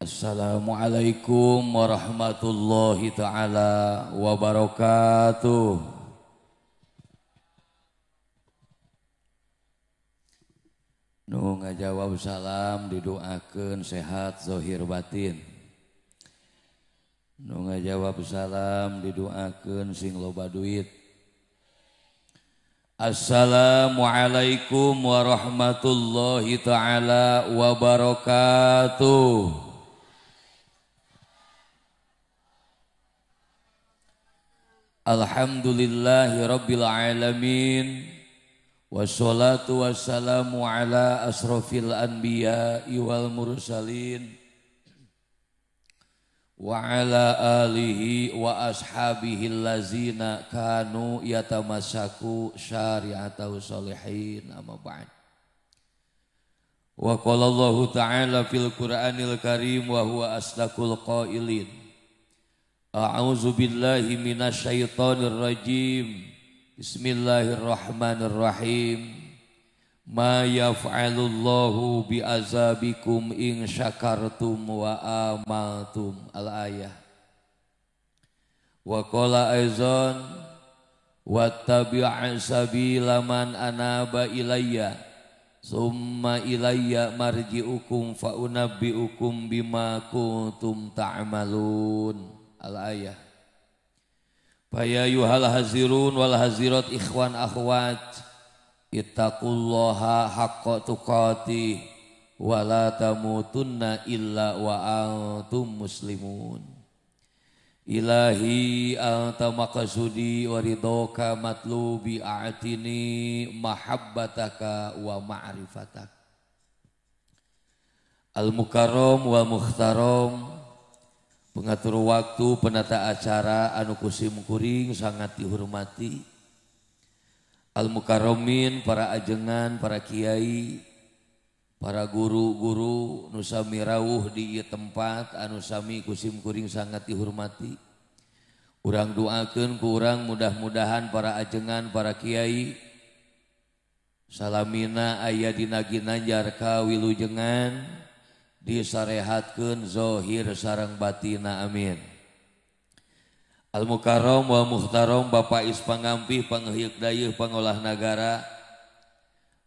Assalamualaikum warahmatullahi taala wabarakatuh. Nu ngajawab salam didoakeun sehat zahir batin. Nu ngajawab salam didoakeun sing loba duit. Assalamualaikum warahmatullahi taala wabarakatuh. Alhamdulillahi rabbil alamin. Wassalatu wassalamu ala asrafil anbiya'i wal mursalin wa ala alihi wa ashabihi allazina kanu yatamassaku syari'atahu salihin, amma ba'd. Wa qala Allahu ta'ala fil Qur'anil Karim wa huwa asdaqul qailin. A'udzu billahi minasyaitonir rajim. Bismillahirrahmanirrahim. Ma yaf'alullahu bi'azabikum in syakartum wa amantum. Al-ayah. Wa qala aizan wattabi' sabila man anaba ilayya summa ilayya marji'ukum fa unabbi'ukum bima kuntum ta'malun. Al-ayah. Faya yuhal hazirun wal hazirat ikhwan akhwat ittaqullaha haqqa tuqatih wa la tamutunna illa wa antum muslimun. Ilahi anta maqsudi wa ridhoka matlubi a'tini mahabbataka wa ma'rifatak. Al mukarram wal mukhtaram, pengatur waktu, penata acara anu kusim kuring sangat dihormati. Al-mukarramin, para ajengan, para kiai, para guru-guru nu sami rawuh di ieu tempat anu sami kusim kuring sangat dihormati. Urang doakeun ku urang mudah-mudahan para ajengan, para kiai salamina aya dina ginanjar kawilujengan, disarehatkeun zohir sareng batina, amin. Al-mukarram wa muhtaram, Bapak Ispangampih Pangeuhyuk Dayeuh Pangolah Nagara,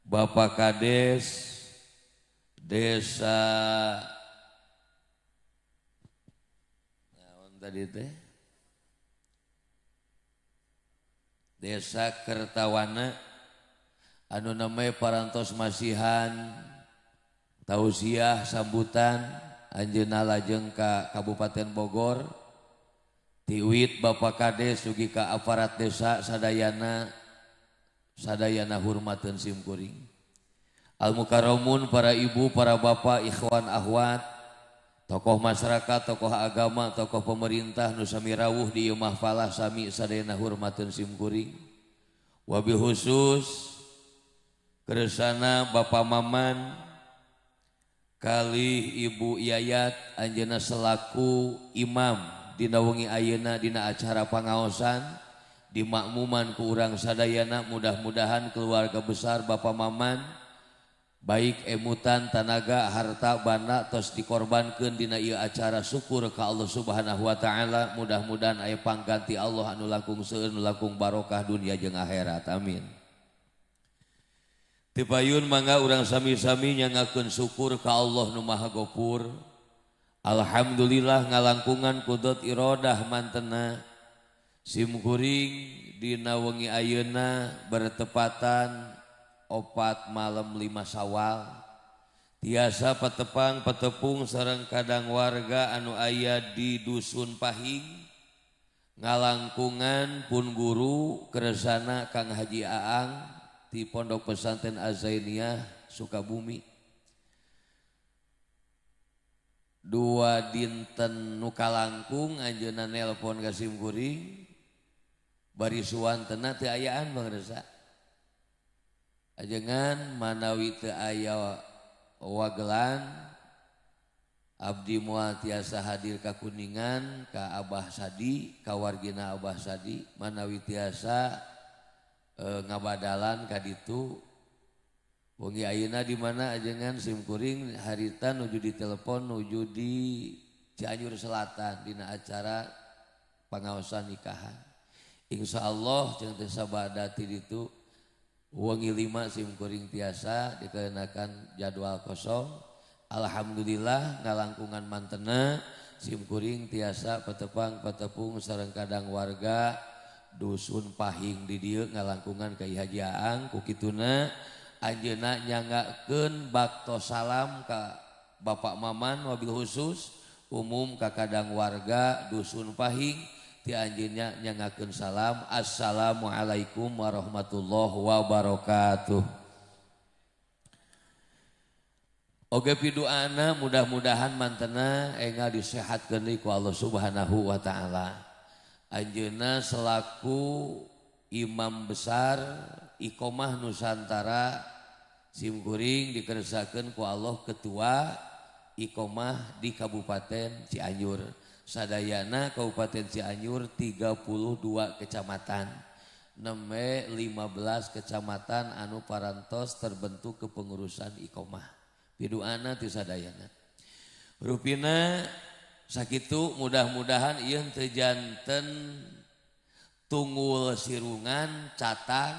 Bapak Kades Desa naon tadi teh? Desa Kertawana anu namanya parantos masihan tausiah sambutan anjeunna lajeng ka Kabupaten Bogor, tiwit Bapak Kades dugi ka aparat desa sadayana, sadayana hurmateun sim kuring. Al mukarramun, para ibu, para bapak, ikhwan akhwat, tokoh masyarakat, tokoh agama, tokoh pemerintah nu sami rawuh di ieu mahfalah sami sadayana hurmateun sim kuring. Wabil khusus kersana Bapak Maman kali Ibu Yayat anjeunna selaku imam dina wengi ayeuna dina acara pangaosan dimakmuman ku urang sadayana, mudah-mudahan keluarga besar Bapak Maman baik emutan tanaga harta banda tos dikorbankeun dina ieu acara syukur ka Allah Subhanahu wa taala, mudah-mudahan aya pangganti Allah anu langkung seueur nu langkung barokah dunia jeung akhirat, amin. Tipayun mangga urang sami-sami nyangakeun syukur ka Allah nu Maha Gopur. Alhamdulillah ngalangkungan kudot irodah mantena sim kuring dina wengi ayeuna bertepatan 4 malam 5 Syawal tiasa patepang patepung sareng kadang warga anu aya di dusun Pahing ngalangkungan pun guru kersana Kang Haji Aang di Pondok Pesantren Az-Zainiyah Sukabumi. 2 dinten nu kalangkung anjeunna nelpon ka sim kuring bari suwantena teu ayaan pangresa. Ajengan manawi teu aya wagelan abdi moal tiasa hadir ka Kuningan ka Abah Sadi, ka wargina Abah Sadi, manawi tiasa ngabadalan ka ditu Wengi ayeuna di mana ajengan simkuring harita nuju di telepon nuju di Cianjur Selatan dina acara pangaosan nikahan. Insyaallah jeung teu sabada ti ditu wengi 5 simkuring tiasa dikarenakan jadwal kosong. Alhamdulillah ngalangkungan mantena simkuring tiasa petepang petepung sareng kadang warga dusun Pahing di dieu ngalangkungan ka Haji Aang ku kituna anjeunna nyanggakeun bakto salam ka Bapak Maman wabil khusus umum ka kadang warga dusun Pahing ti anjeunna nyanggakeun salam assalamualaikum warahmatullahi wabarakatuh. Oge piduana mudah-mudahan mantena enggal disehatkeun deui ku Allah Subhanahu wa taala. Anjeunna selaku imam besar Iqomah Nusantara simkuring dikersakeun ku Allah ketua Iqomah di Kabupaten Cianjur. Sadayana Kabupaten Cianjur 32 kecamatan. Neme 15 kecamatan anu parantos terbentuk kepengurusan Iqomah. Piduana ti sadayana. Rupina sakitu mudah-mudahan ieu teu janten tunggul sirungan catang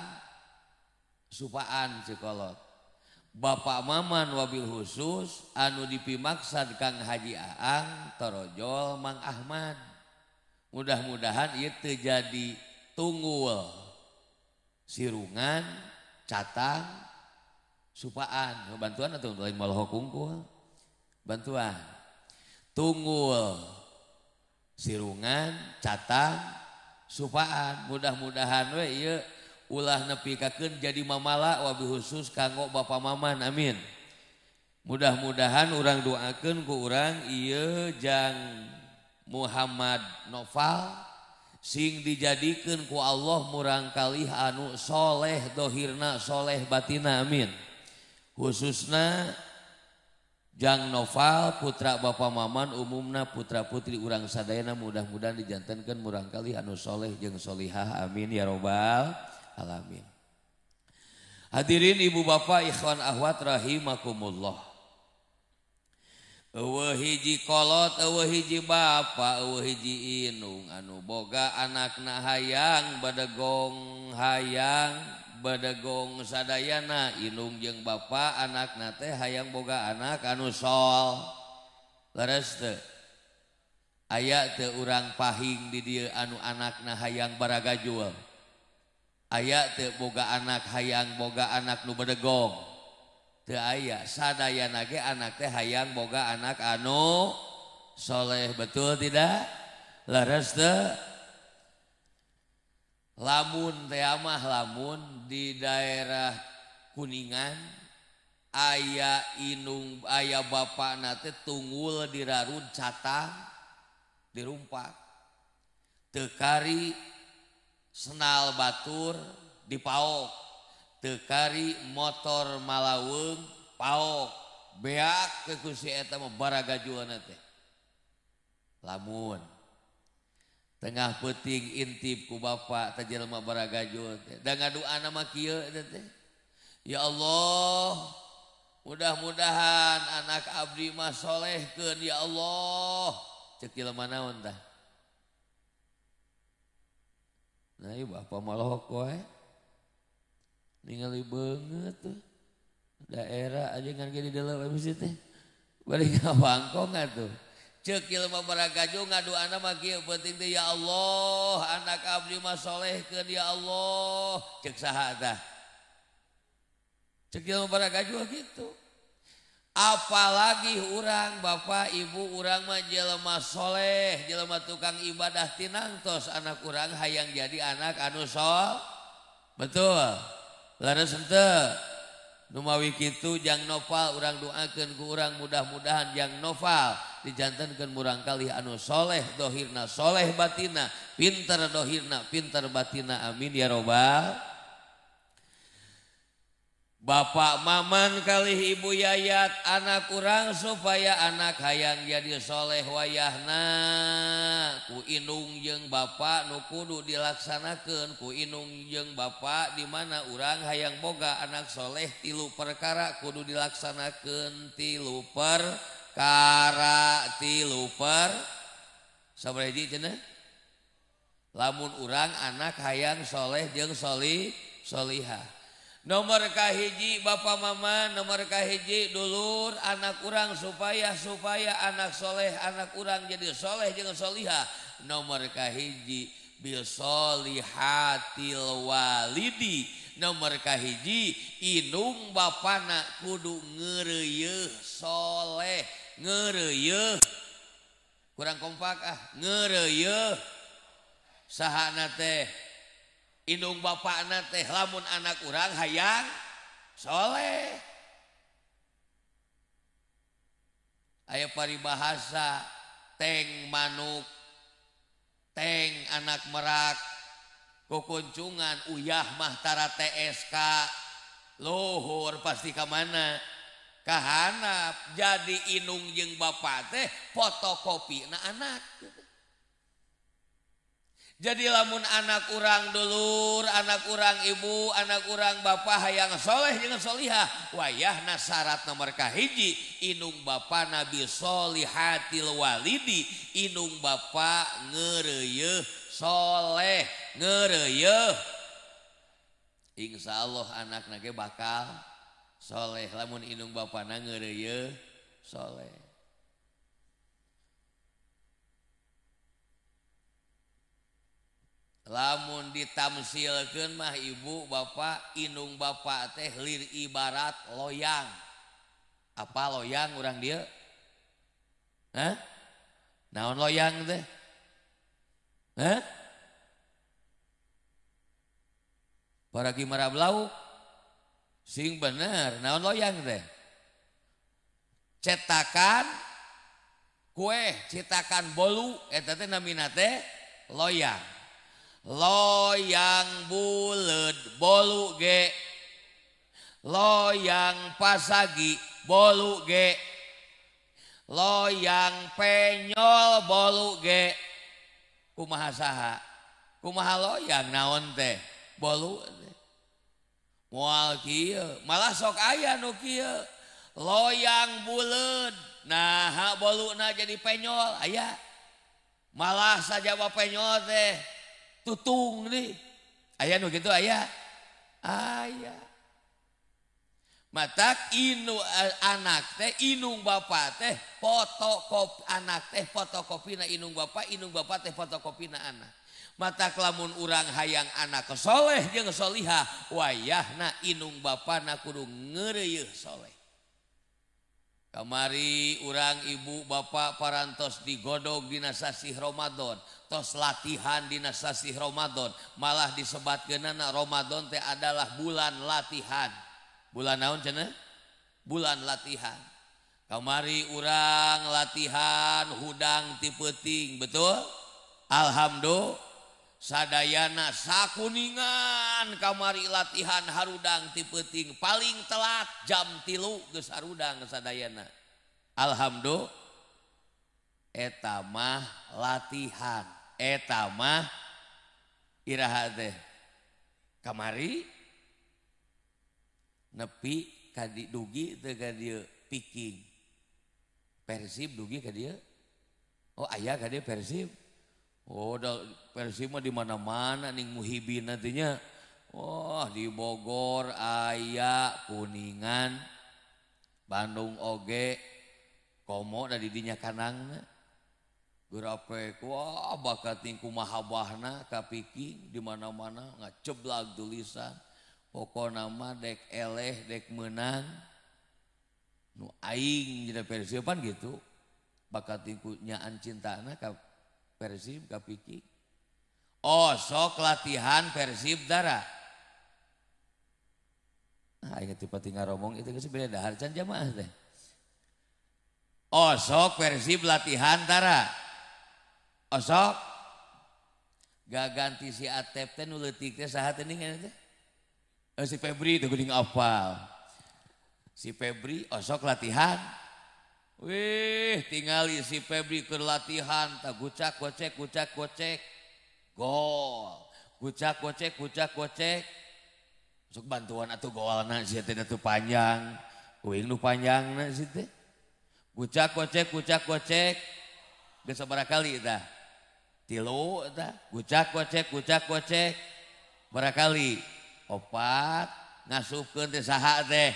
supaan cikolot. Bapak Maman wabil khusus anu dipimaksad Kang Haji Aang torojol Mang Ahmad. Mudah-mudahan ieu teu jadi tunggul sirungan catang supaan. Bantuan atau lain malah kungkul. Bantuan. Tunggul sirungan catang supaan. Mudah-mudahan we ieu ulah nepikakeun jadi mamala wabil khusus kanggo Bapak Maman, amin. Mudah-mudahan urang doakeun ku urang ieu jang Muhammad Noval sing dijadikeun ku Allah murang kalih anu soleh dohirna soleh batina, amin. Khususna jang Noval putra Bapak Maman umumna putra putri urang sadayana mudah-mudahan dijantenkeun murang kalih anu soleh jeung solihah, amin ya robbal alamin. Hadirin ibu bapak ikhwan ahwat rahimakumullah. Eueuh hiji kolot, eueuh hiji bapa, eueuh hiji inung anu boga anakna hayang badegong hayang badegong sadayana inung jeung bapa anakna teh hayang boga anak anu sol. Leres teu? Aya teu urang Pahing di dieu anu anakna hayang baragajul? Aya teu boga anak hayang boga anak nu bedegong? Teu aya. Sadayana ge anak teh hayang boga anak anu soleh, betul tidak? Leres teu? Lamun teh mah lamun di daerah Kuningan aya inung aya bapakna teh tunggul dirarud catang dirumpak teu kari senal batur dipaok teu kari motor malaweung paok beak ke ku si eta mah baragajuana teh. Lamun tengah peuting intip ku bapak teh jelema baragajul teh da ngaduana mah kieu teh. Ya Allah, mudah-mudahan anak abdi mah solehkeun ya Allah. Cek jelema naon tah? Nah, ieu bapak malahok wae. Ningali beungeut tuh. Daerah aja ngan ge di dalam masjid teh. Bari ngawangkong atuh. Ceuk jelema baragaju ngaduana mah kieu penting teh ya Allah, anak abdi mah solehkeun ya Allah. Ceuk saha tah? Ceuk jelema baragaju gitu. Apalagi urang bapak ibu urang mah jelema soleh, jelema tukang ibadah tinangtos anak urang hayang jadi anak anu sol. Betul. Leres henteu? Numawi kitu jang Noval urang doakeun ku urang mudah-mudahan jang Noval dijantenkeun murang kalih anu soleh dohirna soleh batina, pinter dohirna pinter batina, amin ya robbal. Bapak Maman kalih Ibu Yayat anak urang supaya anak hayang jadi soleh wayahna ku indung jeung bapak nu kudu dilaksanakeun ku indung jeung bapak di mana urang hayang boga anak soleh tilu perkara kudu dilaksanakeun tilu perkara tilu per sabaraha hiji cenah lamun urang anak hayang soleh jeung solihah. Nomor kahiji bapak mama, nomor kahiji dulur anak urang supaya anak soleh anak urang jadi soleh jeung solihah. Nomor kahiji bil solihatil walidi. Nomor kahiji indung bapana kudu ngeureuyeih soleh ngeureuyeih. Kurang kompak ah ngeureuyeih sahana teh. Indung bapakna teh lamun anak urang hayang soleh. Aya paribahasa teng manuk teng anak merak kukuncungan uyah mah tara TSK luhur pasti ka mana kahanap. Jadi indung jeung bapak teh fotokopi na anak. Jadi lamun anak urang dulur, anak urang ibu, anak urang bapak hayang soleh jeung solihah, wayahna syarat nomor kahiji indung bapa nabi solihatil walidi, indung bapa ngeureuyeih soleh ngeureuyeih. Insyaallah anakna ge bakal soleh lamun indung bapana ngeureuyeih soleh. Lamun ditamsilkeun mah ibu bapak indung bapak teh lir ibarat loyang. Apa loyang urang dieu? Hah? Naon loyang teh? Hah? Para ki marablau sing bener naon loyang teh? Cetakan kue, cetakan bolu eta teh namina teh loyang. Loyang buleud bolu ge, loyang pasagi bolu ge, loyang penyol bolu ge. Kumaha saha? Kumaha loyang naon teh? Bolu teh. Moal kieu, malah sok aya nu kieu. Loyang buleud, naha boluna jadi penyol aya. Malah sajaba penyol teh tutung nih, aya nu gitu aya, aya. Matak inu anak teh inung bapak teh fotokopi anak teh fotokopina inung bapak teh fotokopina anak. Matak lamun urang hayang anak soleh jeung solihah, wayahna inung bapana kudu ngeureuyeih soleh. Kamari urang ibu bapak parantos digodog dina sasih Ramadan, tos latihan dina sasih Ramadan, malah disebatkeunana Ramadan teh adalah bulan latihan. Bulan naon cenah? Bulan latihan. Kamari urang latihan hudang ti peuting, betul? Alhamdulillah sadayana sakuningan kamari latihan harudang ti peuting paling telat jam 3 geus harudang sadayana. Alhamdulillah eta mah latihan, eta mah iraha teh kamari nepi ka dugi teu ka dieu Viking Persib dugi ka dieu. Oh aya ka dieu Persib. Oh, Persib mah di mana-mana ning Muhibin nantinya. Oh, di Bogor aya, Kuningan, Bandung oge, komo da di dinya kanangna. Gerape wah bakat ning kumaha bahna ka Viking di mana-mana ngaceblag tulisan. Pokona mah dek eleh dek meunang. Nu aing dina Persib pan gitu. Bakat ning ku nyaan cintana ka Persib ka Viking. Oh, sok latihan Persib dara. Nah, aing tipe tinggal ngomong itu geus beda dahar can jamaah teh. Oh, sok Persib latihan dara. Oh, sok gaganti si Atep teh nu leutik teh saha teh ning teh? Si Febri itu geuning apal. Si Febri osok latihan. Wih, tingali si Febri keur latihan tah gucak gocek gucak gocek. Gol. Gucak gocek gucak gocek. Sok bantuan atuh golna sia teh atuh panjang. Uing nu panjangna si teh. Gucak gocek gucak gocek. Geus sabaraha kali tah? Tilu tah. Gucak gocek gucak gocek. Sabaraha kali? Opat. Ngasupkeun teh saha teh?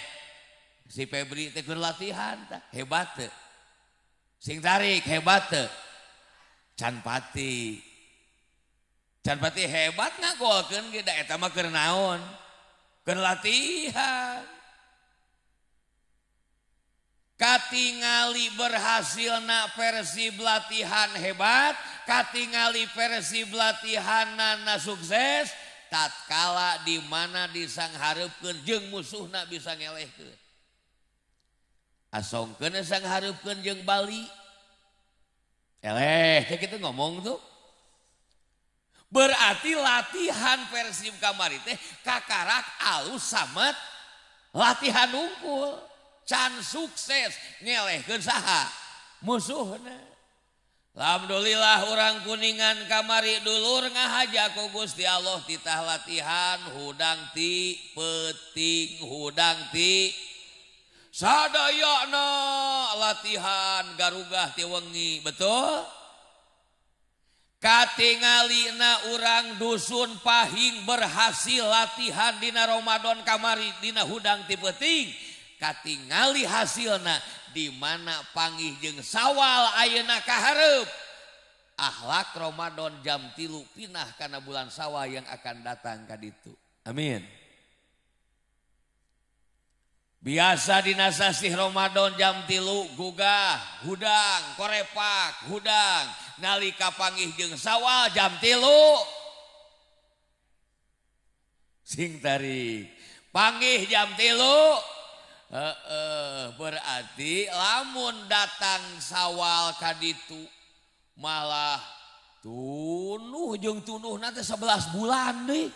Si Febri teh keur latihan tah, hebat teh. Sing tarik hebat teh. Can Pati. Can Pati hebat ngagolkeun ge da eta mah keur naon? Keur latihan. Katingali berhasilna Persib latihan hebat, katingali Persib latihanna sukses, tatkala di mana disanghareupeun jeung musuhna bisa ngelehkeun. Asongkeun sanghareupeun jeung Bali. Eleh, kayak gitu ngomong tuh. Berarti latihan Persib kamari teh kakarak alus samet latihan unggul. Can sukses ngelehkeun saha musuhna. Alhamdulillah urang Kuningan kamari dulur ngahaja ku Gusti Allah titah latihan hudang ti peuting hudang ti sadayana latihan garugah ti wengi, betul? Katingalina urang dusun Pahing berhasil latihan dina Ramadan kamari dina hudang ti peuting. Katingali hasilna di mana panggih jeung Sawal ayeuna kahareup. Akhlak Ramadan jam 3 pinah kana bulan Sawal yang akan datang ka ditu. Amin. Biasa dina sasih Ramadan jam 3 gugah, hudang, korepak, hudang. Nalika panggih jeung Sawal jam 3 sing tarik. Panggih jam 3. Berarti lamun datang Sawal kaditu malah tunuh jeung tunuh nanti 11 bulan deh.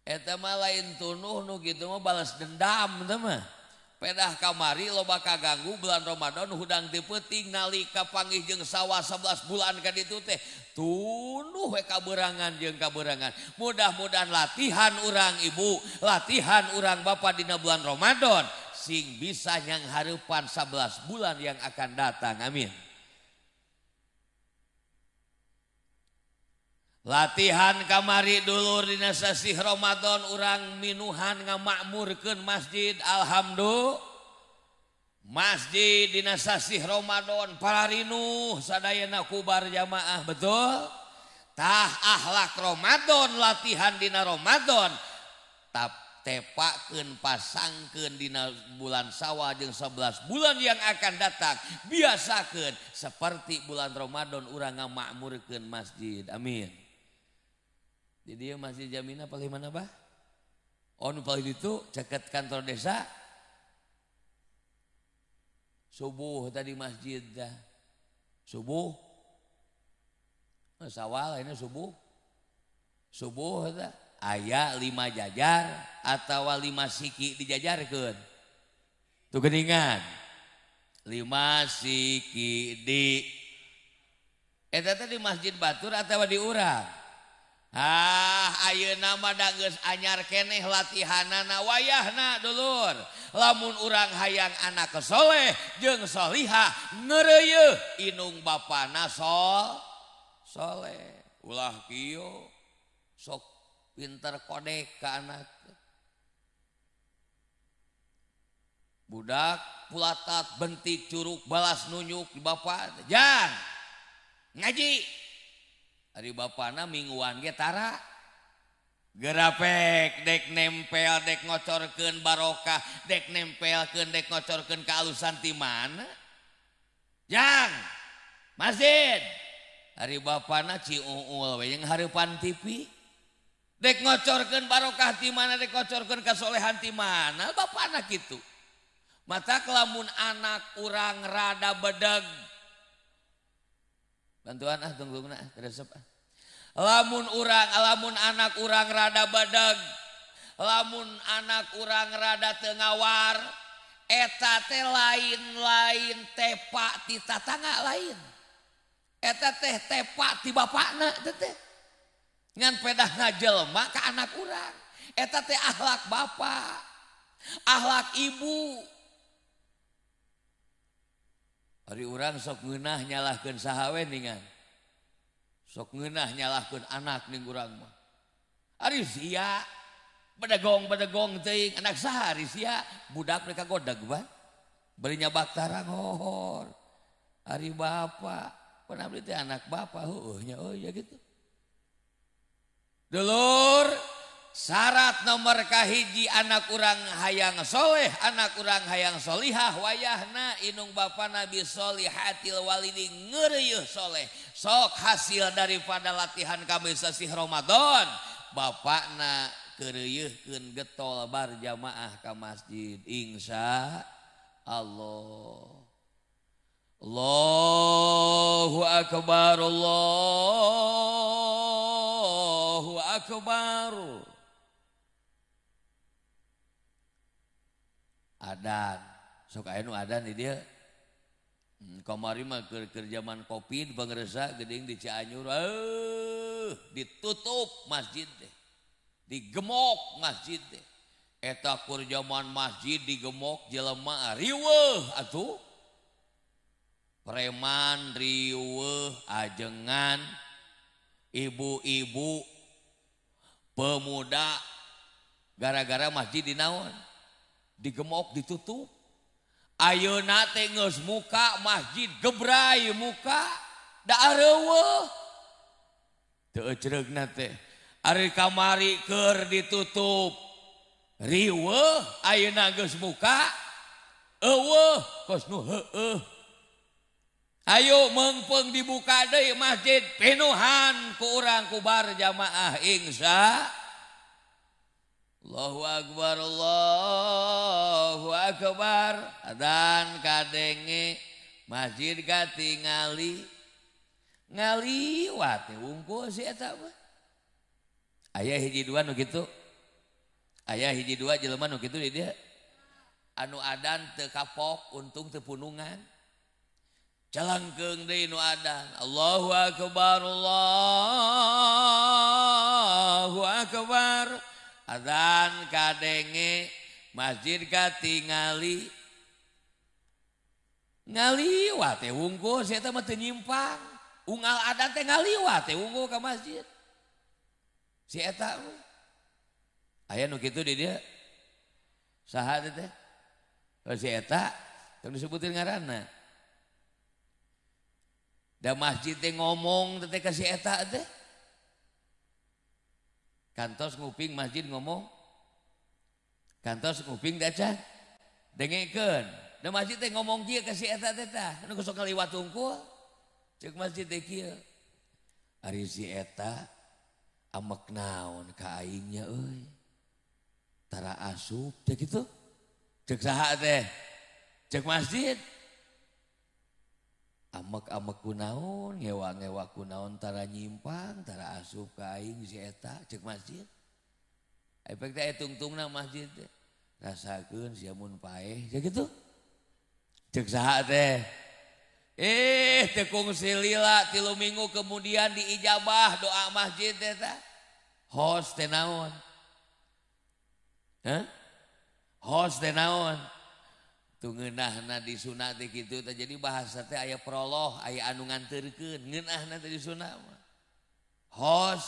Eta mah lain tunuh nu kitu mah balas dendam teh mah. Pedah kamari loba kaganggu bulan Ramadan hudang ti peuting nalika panggih jeung Sawal 11 bulan kaditu teh tunuh we kaberangan jeung kaberangan. Mudah-mudahan latihan urang ibu, latihan urang bapak dina bulan Ramadan sing bisa nyanghareupan 11 bulan yang akan datang. Amin. Latihan kamari dulur dina sasih Ramadan urang minuhan ngamakmurkeun masjid. Alhamdulillah. Masjid dina sasih Ramadan pararinuh sadayana kubar jamaah, betul? Tah akhlak Ramadan latihan dina Ramadan tap tepakeun pasangkeun dina bulan Sawal jeung 11 bulan yang akan datang biasakeun seperti bulan Ramadan urang ngamakmurkeun masjid. Amin. Jadi masjid Jamina paling mana bah? Oh nu paling itu ceket kantor desa. Subuh tadi masjid dah. Subuh. Sawal ini subuh. Subuh dah. Aya 5 jajar atau 5 siki dijajarkeun. Tuh geningan. 5 siki di eta teh di Masjid Batur atau di urang? Ah, ayeuna mah da geus anyar keneh latihanana wayahna dulur. Lamun urang hayang anak soleh jeung solihah ngeureuyeun inung bapana soleh. Ulah kieu sok pinter kodek ka anak. Budak pulatat bentik curug balas nunyuk di bapak. Jang ngaji. Ari bapana mingguan ge tara gerapek dek nempel dek ngocorkeun barokah dek nempelkeun dek ngocorkeun kaalusan ti mana jang masjid. Ari bapana ciuul we jeung hareupan TV dek ngocorkeun barokah ti mana dek ngocorkeun kasolehan ti mana bapana kitu. Mata lamun anak urang rada bedeg bantuan ah tunggu nah resep ah. Lamun urang lamun anak urang rada badag, Lamun anak urang rada teu ngawar eta teh lain-lain tepak ti tatangga lain. Eta teh tepak ti bapakna teh. Ngan pedahna jelema ka anak urang. Eta teh akhlak bapak, akhlak ibu. Ari urang sok ngeunah nyalahkeun saha we ningan. Sok ngeunah nyalahkeun anak ning urang mah. Ari sia bedegong-bedegong teuing anak saha ari sia budak mereka godag ban. Bari nyabak tarang hohor. Ari bapak, pan abdi teh anak bapak heueuh nya euy ya gitu. Dulur, syarat nomor kahiji anak urang hayang soleh, anak urang hayang solihah, wayahna inung bapa Nabi solihatil walidi ngeureuh soleh. Sok hasil daripada latihan kami sasih Ramadan, bapakna keureuyeurkeun getol bar jamaah ka masjid. Insya Allah. Allahu akbar, Allahu akbar. Adan, sok aya nu adan di dieu. Kamari mah keur zaman Covid pangresa geuning di Cianjur, ditutup masjid teh. Digemok masjid teh. Eta keur zaman masjid digemok jelema riweuh atuh. Preman riweuh ajengan, ibu-ibu, pemuda, gara-gara masjid dinaon? Digemok ditutup. Ayeuna teh geus muka masjid gebray muka da areueuh. Teu ecreugna teh. Ari kamari keur ditutup riweuh, ayeuna geus muka eueuh kos nu heueuh. Ayo meungpeung dibuka deui masjid pinuhan ku urang ku bar jamaah insya Allahu akbar, Allahu akbar. Adan kadenge masjid katingali ngaliwat wungkul si eta mah. Aya hiji dua nu kitu. Aya hiji dua jelema nu kitu di dieu. Anu adan teu kapok untung teu punungan. Calangkeung deui nu adan. Allahu akbar, Allahu akbar. Adzan kadenge masjid katingali ngaliwat teh wungkul si eta mah teu nyimpang. Unggal adan teh ngaliwat teh wungkul ka masjid. Si eta mah. Aya nu kitu di dieu. Saha teh? Si eta tong disebutin ngaranna. Da masjid teh ngomong teh ka si eta teh. Kantos nguping masjid ngomong. Kantos nguping teh acan. Dengekeun. Da masjid teh ngomong kieu ka si eta teh tah. Anu sok ngaliwat hungkul. Ceuk masjid teh kieu. Ari si eta amek naon ka aingnya euy. Tara asup teh kitu. Ceuk saha teh? Ceuk masjid. Amek-amek kunaon, ngewa-ngewa kunaon tara nyimpang, tara asup ka aing si eta ceuk masjid. Efek teh tungtungna masjid teh. Rasakeun sia mun paeh, sia kitu. Ceuk saha teh? Teu kungsi lila 3 minggu kemudian diijabah doa masjid teh tah. Hos teh naon? Hah? Hos teh naon? Tuh ngeunahna di sunah teh kitu teh jadi bahasa teh aya proloh, aya anu nganterkeun, ngeunahna teh di sunah mah. Hos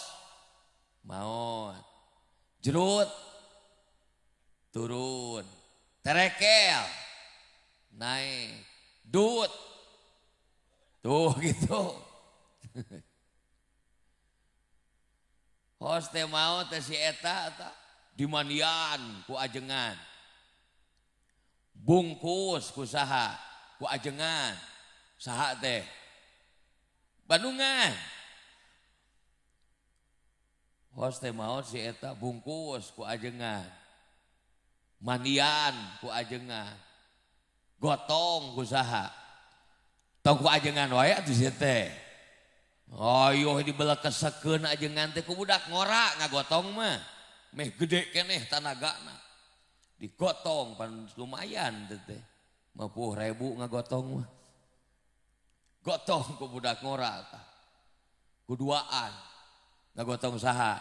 maot, jerut turun, terekel naik, dut tuh gitu. Hos teh maot teh si eta tah dimandian ku ajengan. Bungkus ku saha ku ajengan. Saha teh? Bandungan. Hos teh maot si eta bungkus ku ajengan. Mandian ku ajengan. Gotong ku saha. Tong ku ajengan wae atuh si teh. Ayo dibelekesekeun ajengan teh ku budak ngora ngagotong mah. Meh gede keneh tanagana. Digotong pan lumayan teh. 50.000 ngagotong mah. Gotong ku budak ngora tah. Kuduaan. Ngagotong saha?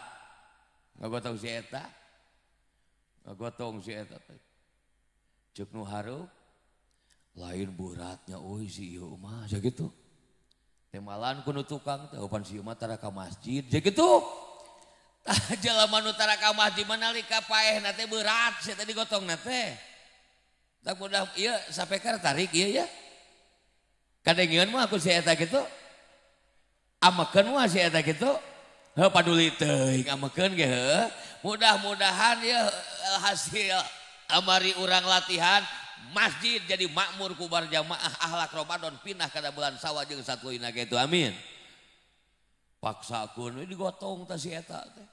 Ngagotong si eta. Ngagotong si eta teh. Ceuk nu hareup lain beratnya euy si ieu mah sakitu. Temalan ku nu tukang teh pan si ieu mah tara ka masjid sakitu. Tah jelema nu tara ka masjid mah nalika paehna teh berat si eta digotongna teh. Tak mudah ieu sapeker tarik ieu ya. Kadengeun mah aku si eta kitu. Amekeun mah si eta kitu. Heuh paduli teuing amekeun ge heuh. Mudah-mudahan ieu hasil amari urang latihan masjid jadi makmur ku barjamaah akhlak Ramadan pindah kana bulan Sawal jeung satuluyna kitu amin. Paksakeun we digotong tah si eta teh.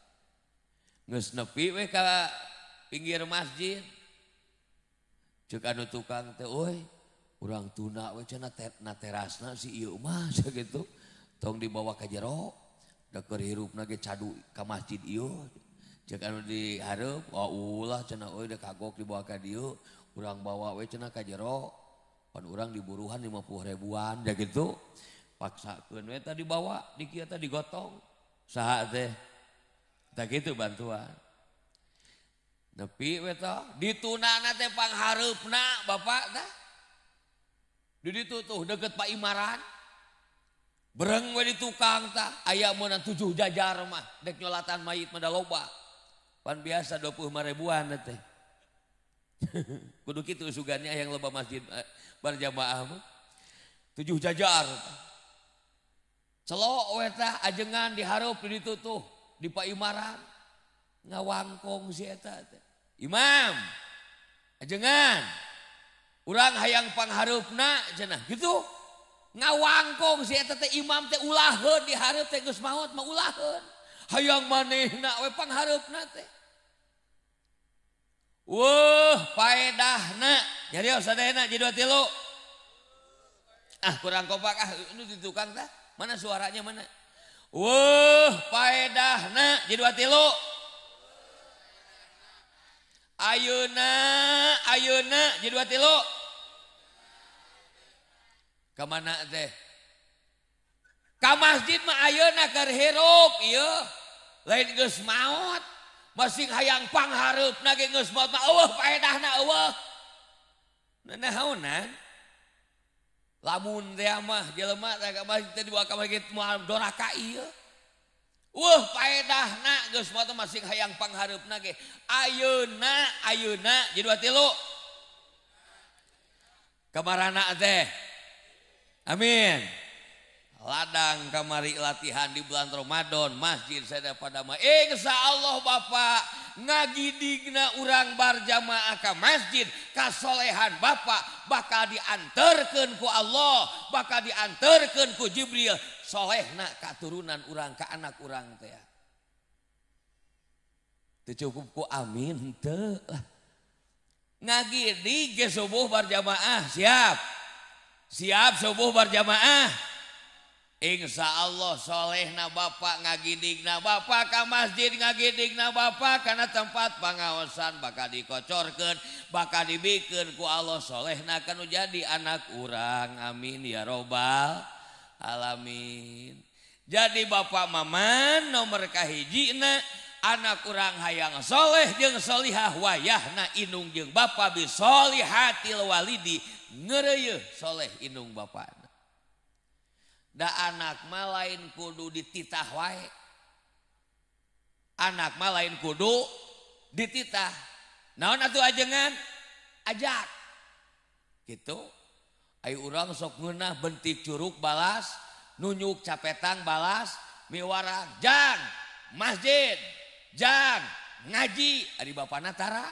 Geus nepi we ka pinggir masjid. Ceuk anu tukang teh euy urang tuna we cenah na terasna si ieu mah sakitu. Tong dibawa ka jero da keur hirupna ge cadu ka masjid ieu. Ceuk anu di hareup wah ulah cenah euy da kagok dibawa ka dieu urang bawa we cenah ka jero pan urang diburuhan 50 ribuan da kitu. Paksakeun we tah dibawa di kieu tah digotong saha teh. Tah kitu bantuan. Nepi we tah ditunana teh panghareupna bapak tah. Di ditu tuh deket Pak Imaran. Bereng we di tukang tah aya meunang 7 jajar mah dek nyolatan mayit mah da loba. Pan biasa 25 ribuan teh. Kudu kitu sugannya yang loba masjid berjamaah mah. 7 jajar. Celok we tah ajengan dihareup di ditu tuh di Pak Imaran. Ngawangkong si eta teh. Imam ajengan urang hayang panghareupna cenah gitu. Ngawangkong si eta teh imam teh ulaheun di hareup teh geus maot mah ulaheun. Hayang manehna we panghareupna teh. Weuh paedahna nyarios sadayana jadi 2 3. Ah kurang kompak ah nu di tukang tah. Mana suaranya mana? Weuh paedahna jadi 2 3. Ayeuna ayeuna jadi 2 3. Ka mana teh? Ka masjid mah ayeuna keur hirup ieu. Lain geus maot. Masing hayang panghareupna ge geus maot mah eueuh paedahna eueuh. Nanaonan? Lamun teh mah jelema teh ka masjid teh dibawa ka masjid moal doraka ieu. Weuh paedahna geus maot masing hayang panghareupna ge. Ayeuna ayeuna jadi 2 3. Kamarana teh? Amin. Ladang kamari latihan di bulan Ramadan masjid saya pada mah insya Allah bapak ngagidigna urang barjamaah ka masjid kasolehan bapak bakal diantarkeun ku Allah bakal diantarkeun ku Jibril solehna katurunan urang ka anak urang teh. Teu cukup ku amin teu lah. Ngagidig ge subuh barjamaah siap. Siap subuh barjamaah. Insya Allah solehna bapak ngagidigna bapak ka masjid ngagidigna bapak karena tempat pengawasan bakal dikocorkeun bakal dibikeun ku Allah solehna kanu jadi anak urang amin ya robbal alamin. Jadi bapak maman nomor kahijina anak urang hayang soleh jeung solihah wayahna indung jeung bapak bisolihatil walidi ngeureuyeun soleh indung bapak. Da anak mah lain kudu dititah wae. Anak mah lain kudu dititah. Naon atuh ajengan? Ajak. Gitu. Ayo urang sok ngeunah bentik curug balas, nunyuk capetang balas, miwarang jang masjid, jang ngaji ari bapana tara.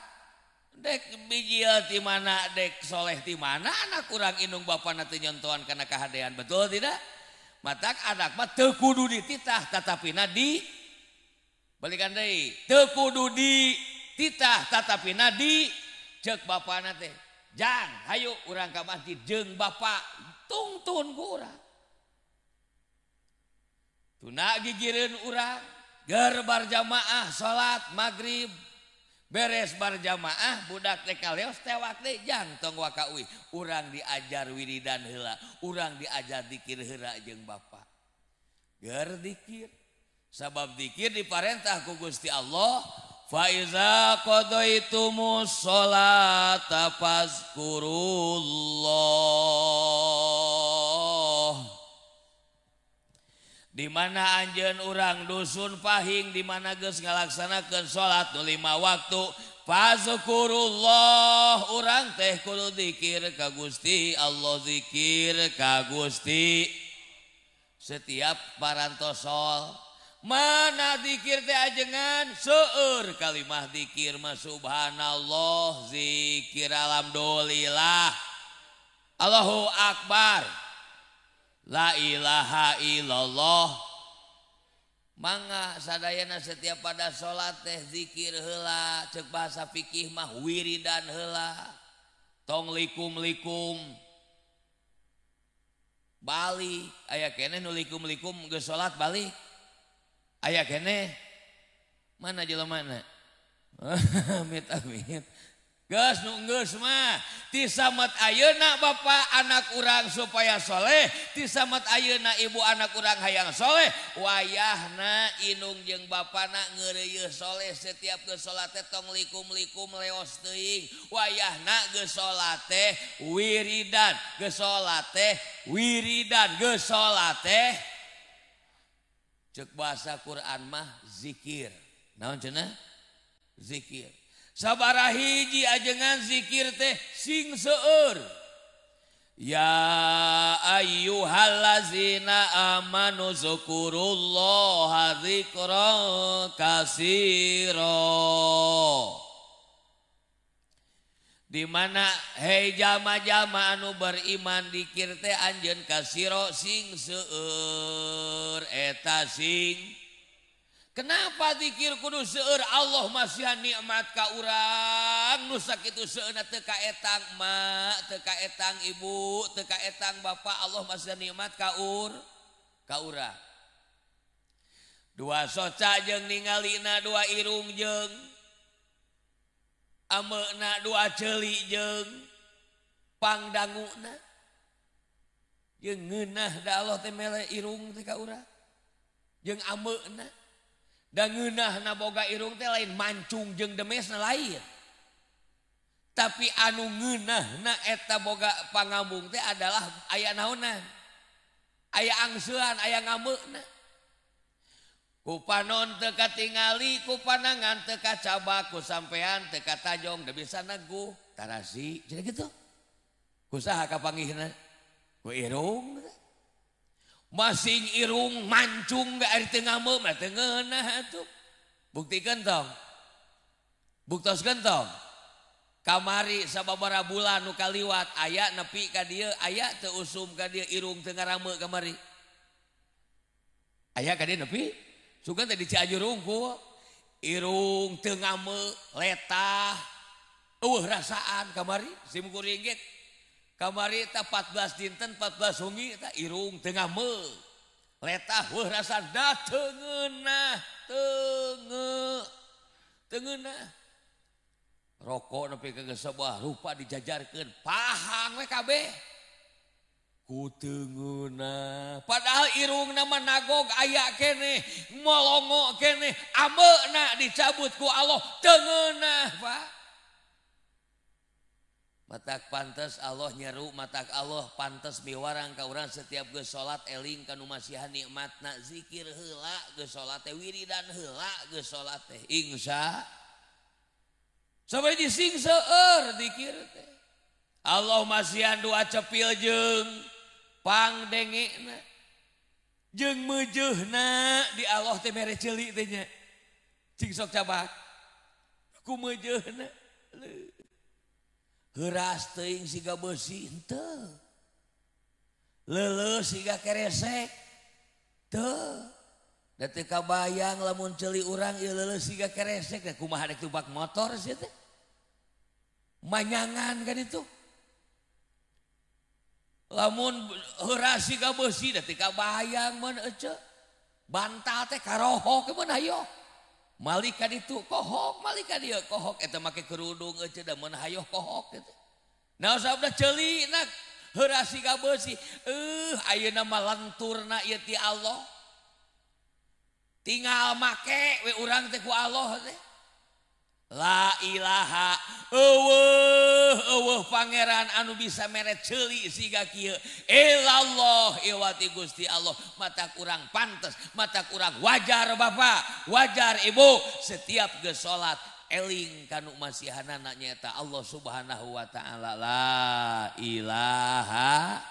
Dek bijil ti mana, dek soleh ti mana anak urang indung bapana teu nyontohan kana kahadean, betul tidak? Matak anak mah teu kudu dititah tatapina di balikan deui teu kudu dititah tatapina di ceuk bapana teh jang hayu urang ka masjid jeung bapak tungtun ku urang tuna gigireun urang Ger bar jamaah salat maghrib beres bar jamaah budak teh kaleos tewak teh jang tong waka uih. Urang diajar wiridan heula, urang diajar dikir heula jeung bapa. Ger dikir. Sabab dikir diparentah ku Gusti Allah, fa iza qadaitumus sholata fazkurullah. Di mana anjeun urang dusun pahing di mana geus ngalaksanakeun salat nu 5 waktu fazkurullah urang teh kudu zikir ka Gusti Allah, zikir ka Gusti setiap parantosol. Mana zikir teh ajengan seueur kalimah zikir mah subhanallah, zikir alhamdulillah, Allahu akbar, la ilaha illallah. Mangga sadayana setiap pada salat teh zikir heula, cek bahasa fikih mah wiridan heula, tong likum-likum balik. Aya keneh nu likum-likum geus salat balik. Aya keneh mana jelemana? Amit amit. Geus nu geus mah ti samet ayeuna bapa anak urang supaya soleh, ti samet ayeuna ibu anak urang hayang soleh, wayahna indung jeung bapana ngeureuyeuh soleh setiap geus salat teh tong likum-likum leos teuing, wayahna geus salat teh wiridan, geus salat teh wiridan, geus salat teh cek bahasa Quran mah zikir. Naon cenah? Zikir. Sabaraha hiji ajengan zikir teh sing seueur. Ya ayyuhallazina amanu zkurullaha dzikran katsira. Di mana hei jama-jama anu beriman dikir teh anjeun kasiro sing seueur eta sing. Kenapa dikir kudu seueur? Allah masihan nikmat ka urang nu sakitu seueurna teu kaetang mak, teu kaetang ibu, teu kaetang bapak, Allah masihan nikmat ka urang. Dua soca jeung ningalina, dua irung jeung ameuna, dua ceuli jeung pangdanguna. Jeung ngeunah da Allah teh mere irung teh ka urang. Jeung ameuna da ngeunahna boga irung teh lain mancung jeung demesna lain. Tapi anu ngeunahna eta boga pangambung teh adalah aya naonan. Aya angsean, aya ngameuna. Ku panon teu katingali, ku panangan teu kacabak, ku sampean teu katajong, da bisa neguh tarasi. Jadi gitu. Ku saha kapanggihna? Ku irung. Masing irung mancung gak ari teu ngameu mah teu ngeunah atuh. Buktikeun tong. Buktoskeun tong. Kamari sababaraha bulan nu kaliwat aya nepi ka dieu, aya teu usum ka dieu irung teu ngarameu kamari. Aya ka dieu nepi? Sugan teh di Cianjur unggul. Irung teu ngameu, letah, eueuh rasaan kamari sim kuring ge. Kamari ta 14 dinten 14 wengi ta irung teu ngameu. Letah weuh rasaan da teu ngeunah, teu ngeunah. Rokok nepi ka geus sebuah rupa dijajarkeun, pahang we kabeh. Ku teu ngeunah. Padahal irungna mah nagog aya keneh, molongo keneh, ameuna dicabut ku Allah teu ngeunah, Pak. Matak pantes Allah nyeru, matak Allah pantes miwarang ka urang setiap geus salat eling ka nu masihan nikmatna, zikir heula geus salat teh, wiridan heula geus salat teh. Insya sampai di sing seueur zikir teh. Allah masihan dua cepil jeung pangdengena jeung meujeuhna di Allah teh mere ceuli teh nya. Cing sok cabak ku meujeuhna. Heuras teuing siga beusi henteu. Leuleus siga keresek teu. Da teu kabayang lamun ceuli urang ieu leuleus siga keresek da kumaha rek tubak motor sia teh. Manyangan kan itu. Lamun heuras siga beusi da teu kabayang mun ece. Bantal teh karohok mun hayoh. Malik ka ditu kohok, malik ka dieu kohok eta make kerudung eueuh da mun hayoh kohok gitu. Nah sabda ceuli na heurasi ka beusi. Ayeuna mah lenturna ieu ti Allah. Tinggal make we urang teh ku Allah teh. La ilaha eueuh eueuh pangeran anu bisa mere ceuli siga kieu illallah iwati Gusti Allah. Mata kurang pantes, mata kurang wajar bapak, wajar ibu setiap geus salat eling kanu masihanana nyaeta Allah Subhanahu wa taala. La ilaha.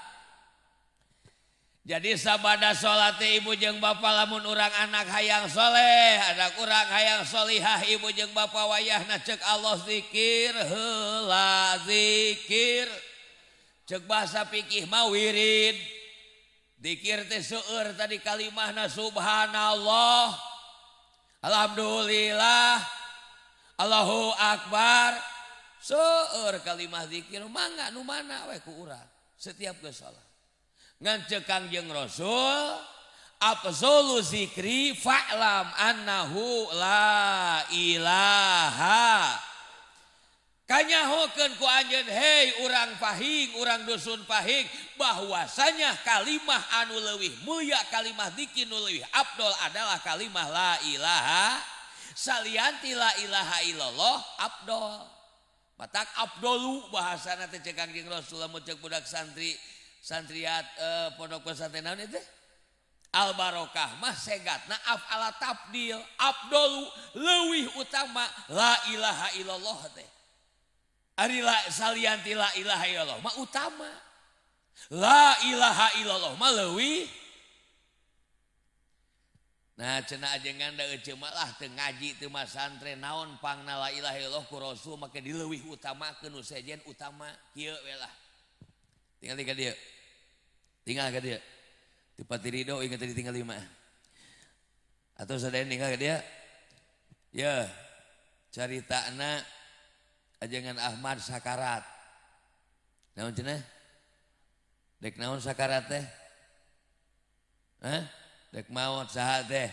Jadi sabada salat ibu jeung bapa lamun urang anak hayang soleh, anak urang hayang solihah ibu jeung bapa wayahna cek Allah zikir heula zikir. Cek bahasa fikih mah wirid. Zikir teh seueur tadi kalimahna subhanallah, alhamdulillah, Allahu akbar. Seueur kalimah zikir mangga nu mana we ku urang setiap geus salat. Ngan ceuk Kangjeng Rasul afzalu zikri fa'lam annahu la ilaha. Kanyahokeun ku anjeun hei urang pahing, urang dusun pahing bahwasanya kalimah anu leuwih mulia, kalimah zikir nu leuwih afdol adalah kalimah la ilaha. Salianti la ilaha illallah afdol. Matak afdolu bahasana teh ceuk Kangjeng Rasul lamun ceuk budak santri santriat pondok pesantren naon itu al barokah mah segatna af'ala tafdil afdolu leuwih utama la ilaha illallah teh. Ari la salianti la ilaha illallah mah utama, la ilaha illallah mah leuwih. Nah cenah ajengan da euceu mah lah teu ngaji teu masantren naon pangna la ilaha illallah ku Rasul make dileuwih utamakeun nu sejen utama kieu we lah. Tinggal ka dieu. Tinggal ka dieu. Ti Pati Ridho ingat tadi tinggal lima. Atau sadaya tinggal ka dia. Ya, caritana ajengan Ahmad sakarat. Naon cenah? Dek naon sakarat teh? Hah? Dek maot saha teh?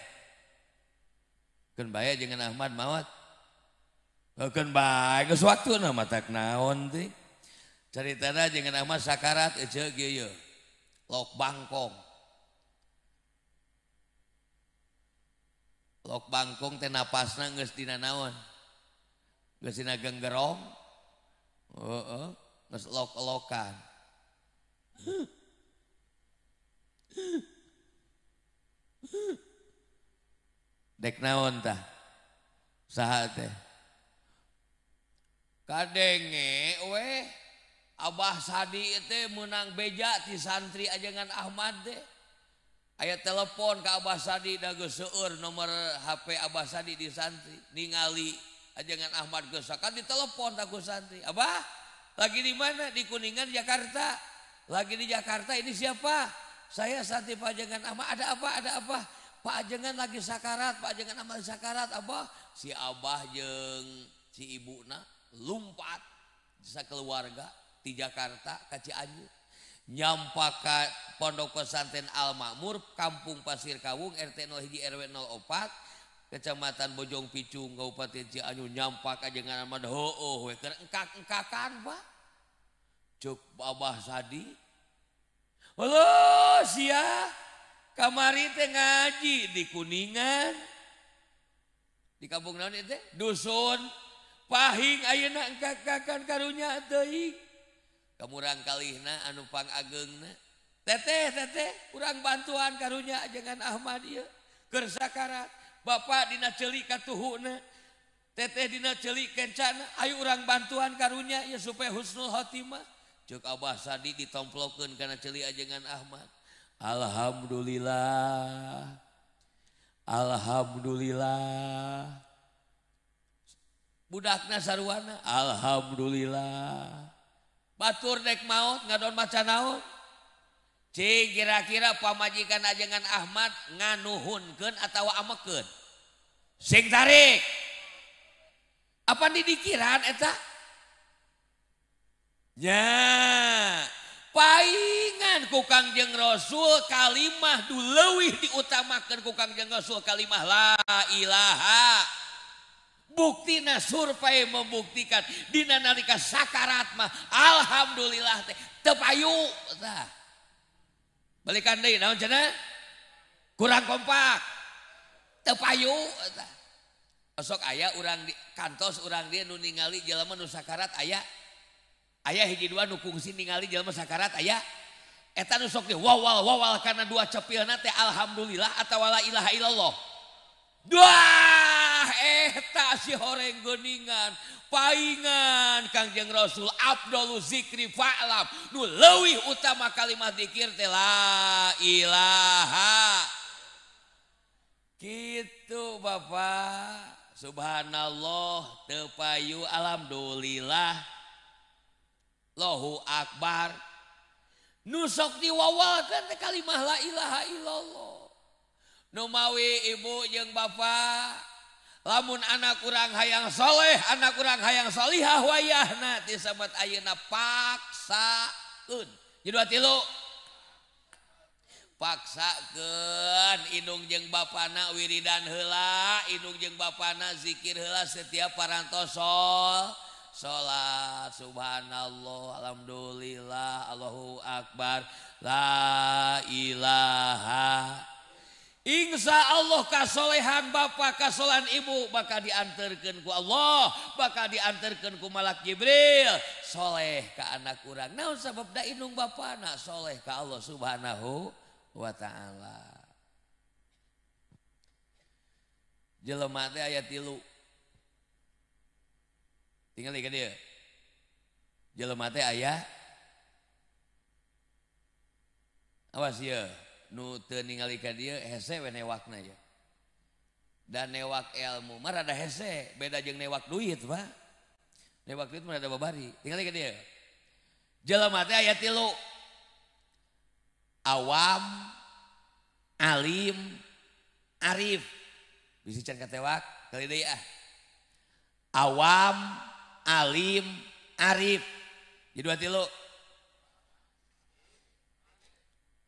Keun bae ajengan Ahmad maot. Keun bae geus waktuna matak naon teh. Caritana ajengan Ahmad sakarat ece kieu lok bangkong. Lok bangkong teh napasna geus dina naon? Geus dina genggerong. Heeh, geus lok-lokan. Dek naon tah? Saha teh? Kadenge we Abah Sadi teh menang beja ti santri ajengan Ahmad teh. Aya telepon ka Abah Sadi da geus seueur nomor HP Abah Sadi di santri. Ningali ajengan Ahmad geus kan ditelepon ta ku santri. Abah, lagi di mana? Di Kuningan, Jakarta. Lagi di Jakarta ini siapa? Saya santri Pak Ajengan Ahmad. Ada apa? Ada apa? Pak Ajengan lagi sakarat, Pak Ajengan Ahmad sakarat, Abah. Si Abah jeung si ibuna lumpat sakeluarga di Jakarta ka Cianjur nyampa ka Pondok Pesantren Al Makmur Kampung Pasir Kawung RT 01 RW 04 Kecamatan Bojong Picung Kabupaten Cianjur nyampa ka ajengan Ahmad heueuh we keur engkak-engkakan Pak. Ceuk Abah Sadi heuh sia kamari teh ngaji di Kuningan di kampung naon ieu teh dusun Pahing ayeuna engkak-engkakan karunya teuing. Kamurang kalihna anu pangageungna. Teteh teteh urang bantuan karunya ajengan Ahmad ieu keur sakarat. Bapak dina ceuli katuhuna. Teteh dina ceuli kencana. Ayo urang bantuan karunya ieu supaya husnul khotimah. Ceuk Abah Sadi ditomplokeun kana ceuli ajengan Ahmad. Alhamdulillah. Alhamdulillah. Budakna saruana alhamdulillah. Batur dek maot ngadon maca naon? Cing kira-kira pamajikan ajengan Ahmad nganuhunkeun atawa amekeun? Sing tarik. Apa didikiran eta? Nya, Paingan ku Kangjeng Rasul kalimah du leuwih diutamakeun ku Kangjeng Rasul kalimah la ilaha. Buktina survei membuktikan dina nalika sakarat mah alhamdulillah teh teu payu tah. Balikan deui naon cenah? Kurang kompak. Teu payu tah. Sok aya urang di kantos urang dia nu ningali jelema nu sakarat aya. Aya hiji dua nu kungsi ningali jelema sakarat aya. Eta nu sok di wawal wawal kana dua cepilna teh alhamdulillah atawa la ilaha illallah. Duah eta si horeng geuningan paingan Kangjeng Rasul afdalu zikri fa'lam nu leuwih utama kalimat zikir teh la ilaha. Kitu Bapak. Subhanallah teu payu alhamdulillah Allahu akbar. Nu sok diwawalkeun teh kalimah la ilaha illallah. Nu mawi ibu jeung bapak lamun anak urang hayang soleh, anak urang hayang solihah wayahna disebat ayeuna paksakeun. Jadi dua tilu. Paksakeun indung jeung bapana wiridan heula, indung jeung bapana zikir heula setiap parantos salat. Subhanallah, alhamdulillah, Allahu akbar, la ilaha. Insya Allah kasolehan bapak, kasolehan ibu bakal diantarkan ku Allah, bakal diantarkan ku Malak Jibril. Soleh ka anak urang. Naon sabab da indung bapana soleh ka Allah Subhanahu wa ta'ala. Jelema teh aya tilu. Tingali ka dieu. Jelema teh aya awas ieu. Nu teu ningali ka dieu hese we newakna ya. Dan newak ilmu mah rada hese, beda jeung newak duit, Pak. Newak duit mah rada babari. Tingali ka dieu. Jelema teh aya tilu. Awam, alim, arif. Bisi can katewak kali deui ah. Awam, alim, arif. Jadi dua tilu.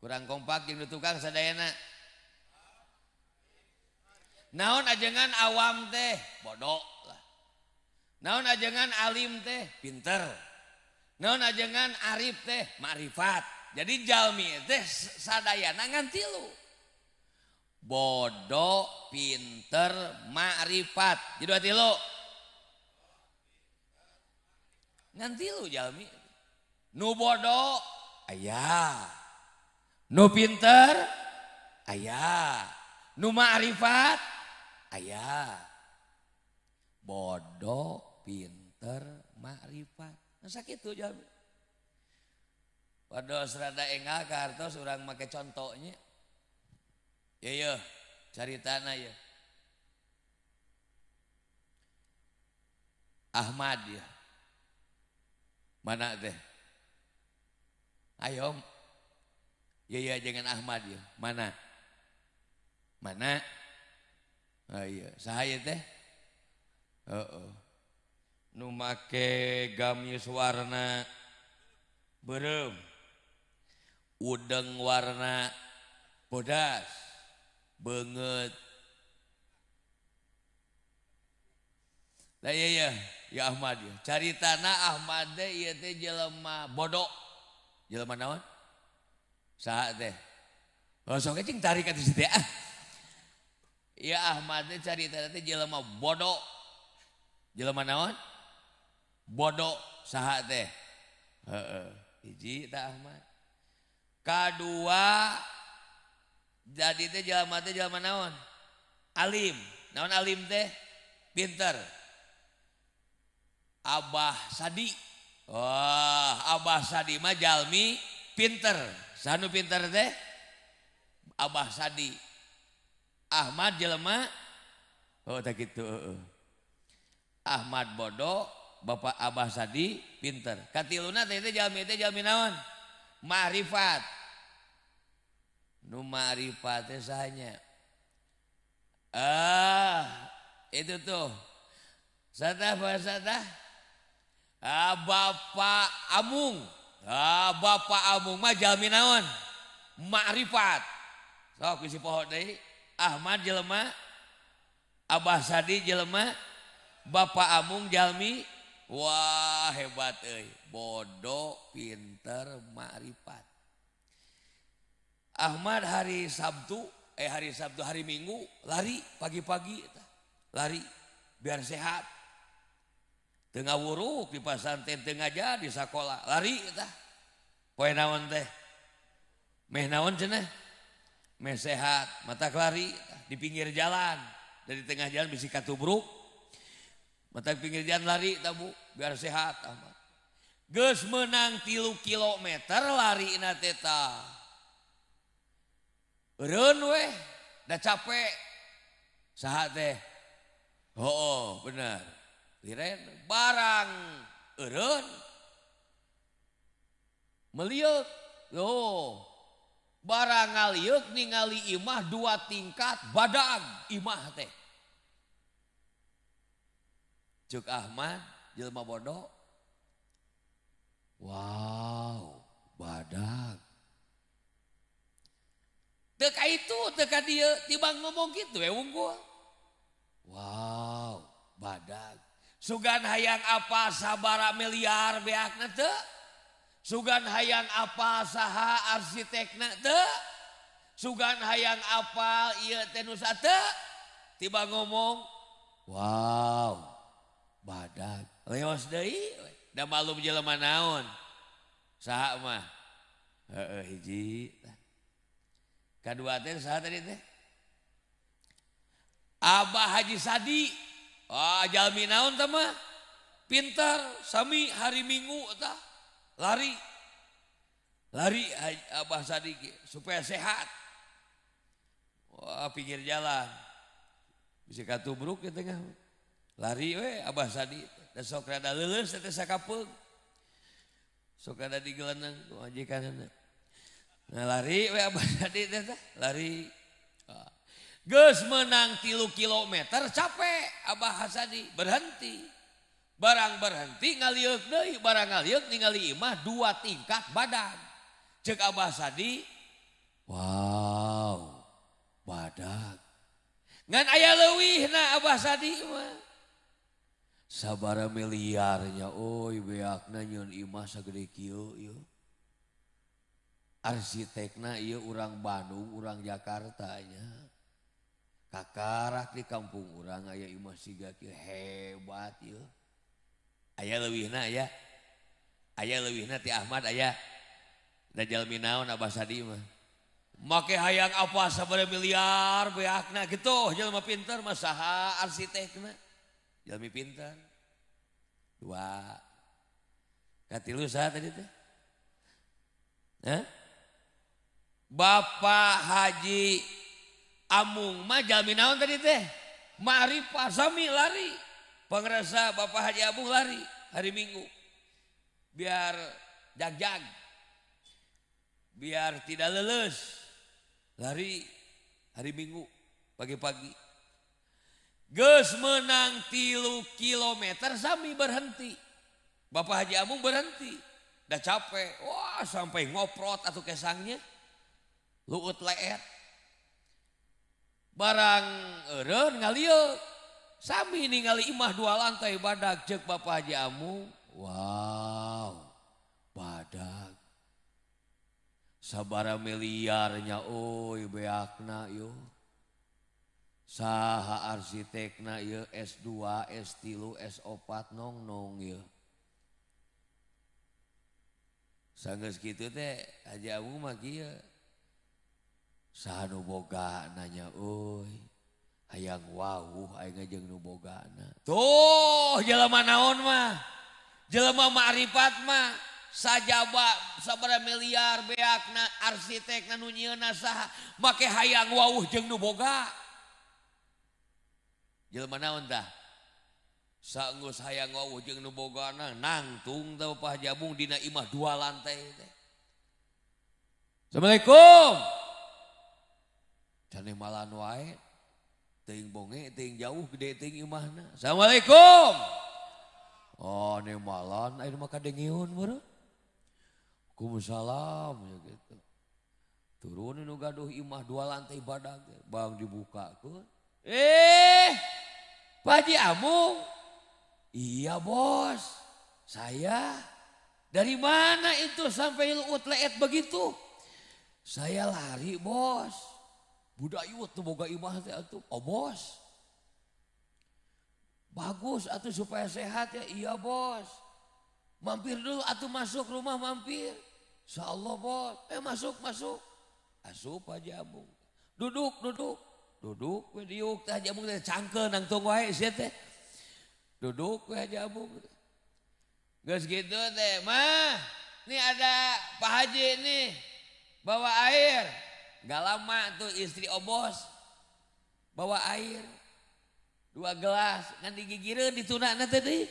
Kurang kompak jeung tukang sadayana. Naon ajengan awam teh bodoh lah. Naon ajengan alim teh pinter. Naon ajengan arif teh makrifat. Jadi jalmi teh sadayana ngan tilu. Bodoh, pinter, makrifat. Jadi dua tilu. Ngan tilu jalmi. Nu bodoh aya. Nu pinter aya, nu ma'rifat aya. Bodoh, pinter, ma'rifat. Nah sakitu jalmi. Pados rada engal ka hartos urang make contohnya. Ya ya, caritana ya. Ahmad ya. Mana teh? Ayo. Ya ya jangan Ahmad ya. Mana? Mana? Oh iya, saha teh? Heeh. Nu make gamis warna beureum. Udeng warna bodas. Beungeut. Lah iya ya, ya Ahmad ya. Caritana Ahmad teh ieu teh jelema bodoh. Jelema naon? Saha teh? Oh sok cing tarik atuh si teh ah. Ya Ahmad teh caritana teh jelema bodoh. Jelema naon? Bodoh saha teh? Heeh, hiji tah Ahmad. Kadua jadi teh jelema naon? Alim. Naon alim teh? Pinter. Abah Sadi. Wah, Abah Sadi mah jalmi pinter. Sanu pinter teh? Abah Sadi. Ahmad jelema oh tak kitu heeh. Ahmad bodoh, Bapak Abah Sadi pinter. Katiluna teh jalmi naon? Ma'rifat. Nu ma'rifat teh sahanya? Ah, itu tuh. Satah bahasa tah? Ah, Bapak Amung. Ah, Bapak Amung mah jalmi naon? Ma'rifat. Sok bisi poho deui. Ahmad jelema, Abah Sadi jelema, Bapak Amung jalmi. Wah, hebat euy. Bodoh, pinter, ma'rifat. Ahmad hari Sabtu, hari Minggu lari pagi-pagi, lari biar sehat. Tengah wuruk di pasantren, tengah aja di sekolah, lari tah. Poe naon teh? Meh naon cenah? Meh sehat, mata lari di pinggir jalan. Dari tengah jalan bisi katubruk. Mata pinggir jalan lari tah Bu, biar sehat Ahmad. Geus meunang 3 kilometer larina teh tah. Eureun weh, da capek. Saha teh? Oh, bener. Liren barang eureun melieuk. Loh, barang ngalieuk ningali imah 2 tingkat badag imah teh. Ceuk Ahmad jelema bodoh. Wow, badag. Teu ka itu, teu ka dieu, tibang ngomong kitu we unggul. Wow, badag. Sugan hayang apa sabara miliar beakna teu? Sugan hayang apa saha arsitekna teu? Sugan hayang apa ieu teh nu teu? Tiba ngomong, wow, badag. Leos deui, da malum jelema naon? Saha mah? Heeh, hiji. Kadua teh saha tadi teh? Abah Haji Sadi. Ah, jalmi naon teh mah? Pintar, sami hari Minggu tah. Lari. Lari Abah Sadi supaya sehat. Wah, pinggir jalan. Bisa katubruk di tengah. Lari we Abah Sadi. Da sok rada leuleus teh sakapeung. Sok rada digeleneng ku majikanna. Nah, lari we Abah Sadi teh lari. Geus menang 3 kilometer capek Abah Sadi berhenti. Barang berhenti ngalieuk deui, barang ngalieuk ningali imah 2 tingkat badan. Ceuk Abah Sadi, wow, badag. Ngan aya leuwihna Abah Sadi mah. Sabara miliarnya euy beakna nyeun imah sagede kieu ieu. Arsitekna ieu urang Bandung, urang Jakarta nya. Kakarak di kampung urang aya imah siga kieu hebat ieu. Aya leuwihna aya. Aya leuwihna ti Ahmad aya. Da jalmi naon Abah Sadi mah. Make hayang apa sabaraha miliar beakna kitu jelema pinter mah saha arsitekna. Jalmi pinter. 2. Katilu saha tadi teh? Hah? Bapak Haji Amung mah jalmi naon tadi teh? Ma'rifah sami lari. Pangrasa Bapak Haji Amung lari hari Minggu. Biar jag-jag. Biar tidak leles. Lari hari Minggu pagi-pagi. Geus menang 3 kilometer sami berhenti. Bapak Haji Amung berhenti. Dah capek. Wah, sampai ngoprot atuh kesangnya. Luut leet. Barang eureun ngalieuk. Sami ningali imah 2 lantai badag. Ceuk Bapak Haji Amung, wow, badag. Sabara miliarnya euy beakna ieu. Saha arsitekna ieu S2, S3, S4 nong-nong ieu. Sanggeus kitu teh Haji Amung mah kieu. Saha nu boga nanya euy. Hayang wauh aing jeung nu bogana. Tuh jelema naon mah. Jelema ma'rifat mah sajaba sabaraha miliar beakna arsitekna nu nyieunna saha make hayang wauh jeung nu boga. Jelema naon tah? Sanggeus hayang wauh jeung nu bogana nangtung teh Bapak Haji Amung dina imah 2 lantai teh. Assalamualaikum. Cane malan wae. Teuing bonge, teuing jauh, gede teuing imahna. Assalamualaikum. Oh, ne malan ayeuna mah kadengeun meureun. Waalaikumsalam ya gitu. Turun nu gaduh imah dua lantai badag bang dibukakeun. Pak Haji Amung. Iya bos, saya dari mana itu sampai luut leet begitu? Saya lari bos. Budayut tuh boga imah teh atuh. Oh bos. Bagus atuh supaya sehat ya. Iya bos. Mampir dulu atuh masuk rumah mampir. Insyaallah bos. Masuk masuk. Asup Haji Amung. Duduk duduk. Duduk we diuk teh Haji Amung teh cangkeul nangtung wae sia teh. Duduk we Haji Amung. Geus kitu teh, mah, nih ada Pak Haji nih bawa air. Gak lama tuh istri obos bawa air 2 gelas ngan digigireun ditunana teh deui.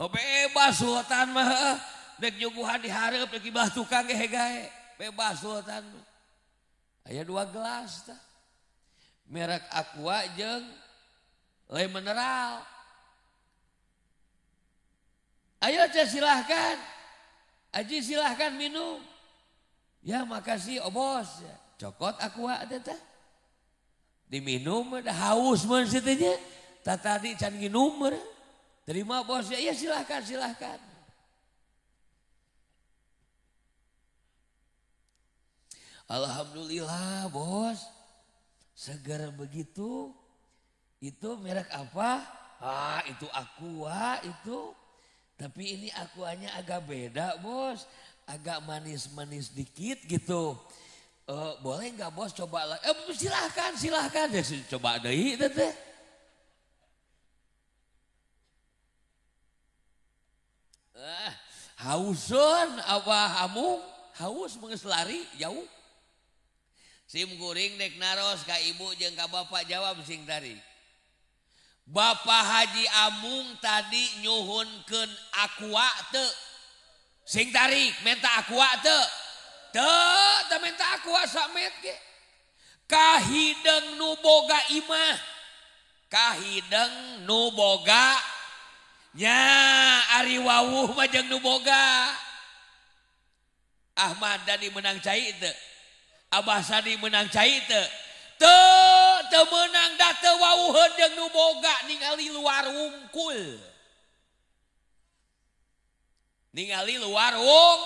Oh bebas sultan mah dek nyuguhan di hareup dek ibah tukang ge gae. Bebas sultan mah. Aya 2 gelas tah. Merek Aqua jeung Le Mineral. Ayo ceh silahkan. Aji silahkan minum. Ya makasih obos. Cokot Aqua teh tah. Diminum dah haus mun situ nya. Tah tadi can nginum. Terima bos ya, ya silahkan silahkan. Alhamdulillah bos. Segar begitu. Itu merek apa? Ah itu Aqua itu. Tapi ini Aquanya agak beda bos. Agak manis-manis dikit gitu. Boleh nggak bos coba lagi? Silahkan silahkan. Ya, coba deh teh. Hausun apa amung? Haus menges lari jauh. Sim kuring dek naros ka ibu jeung ka bapak jawab sing tadi. Bapak Haji Amung tadi nyuhunkeun Aqua teu. Sing tarik minta Aqua teu. Teu teu minta Aqua samet ge. Kahideng nu boga imah. Kahideng nu boga nya ari wawuh mah jeung nu boga. Ahmad Dhani menang cai teu. Abah Sani menang cai teu. Teu teu meunang da teu wawuheun jeung nu boga ningali luar wungkul. Ningali luar wung.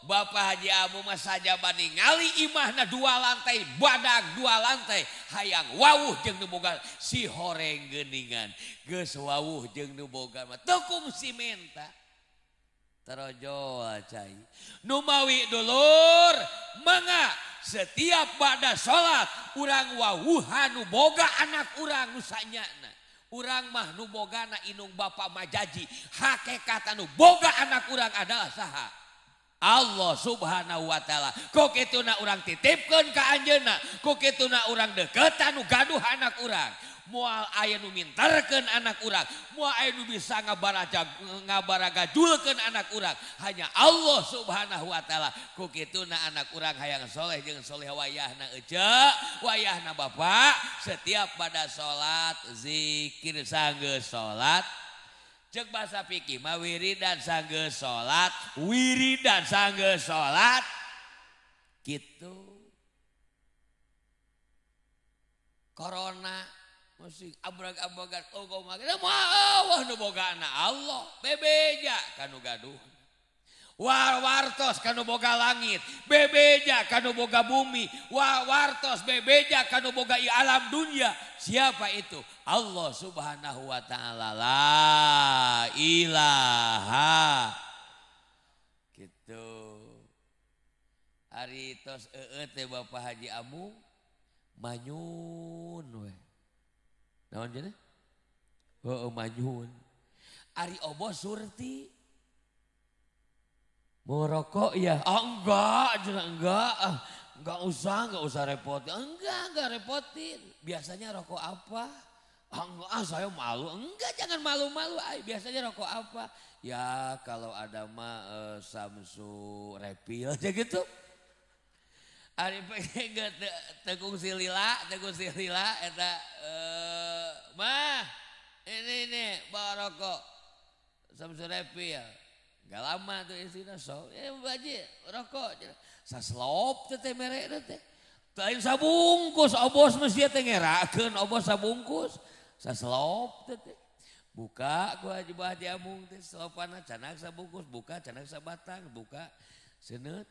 Bapak Haji Amung mah sajaba ningali imahna 2 lantai badag 2 lantai hayang wawuh jeung nu boga si horeng geuningan geus wawuh jeung nu boga mah teu kungsi menta. Terojol cai. Numawi dulur mangga setiap bada salat urang wawuhan nu boga anak urang nu sanyana. Urang mah nu bogana inung bapa majaji hakikat anu boga anak urang adalah saha? Allah subhanahu wa ta'ala. Kok kituna urang titipkeun ka anjeunna, kok kituna urang deketan nu gaduh anak urang. Moal aya nu minterkeun anak urang, moal aya nu bisa ngabaragajulkeun anak urang. Hanya Allah subhanahu wa ta'ala. Ku kituna anak urang hayang soleh jeung soleh wayahna ece, wayahna bapak. Setiap pada salat zikir sanggeus salat. Cek bahasa fikih mah wiridan sanggeus salat, wiridan sanggeus salat. Gitu. Corona musik abrag-abragan ogo mah wah nu bogana Allah bebeja kanu gaduh. Wartos kanu boga langit, bebeja kanu boga bumi, wartos bebeja kanu boga alam dunia. Siapa itu? Allah subhanahu wa ta'ala. La ilaha. Gitu. Ari tos teh Bapak Haji Amung manyun we. Naon cenah? Heueuh manyun. Ari obos surti. Mau rokok ya? Ah enggak, enggak. Ah, enggak usah repotin. Enggak repotin. Biasanya rokok apa? Ah, enggak, ah, saya malu. Enggak, jangan malu-malu. Biasanya rokok apa? Ya kalau ada mah Samsu Repil aja gitu. Ari pengen tekung silila eta mah ini nih bawa rokok Samsu Repil. Gak lama tuh istrina sok, baji rokok saslop teh mere teh. Lain sabungkus obos mesti teh ngerakeun obos sabungkus saslop teh. Buka ku Haji Haji Amung teh selopana canak sabungkus, buka canak sabatang, buka seuneut.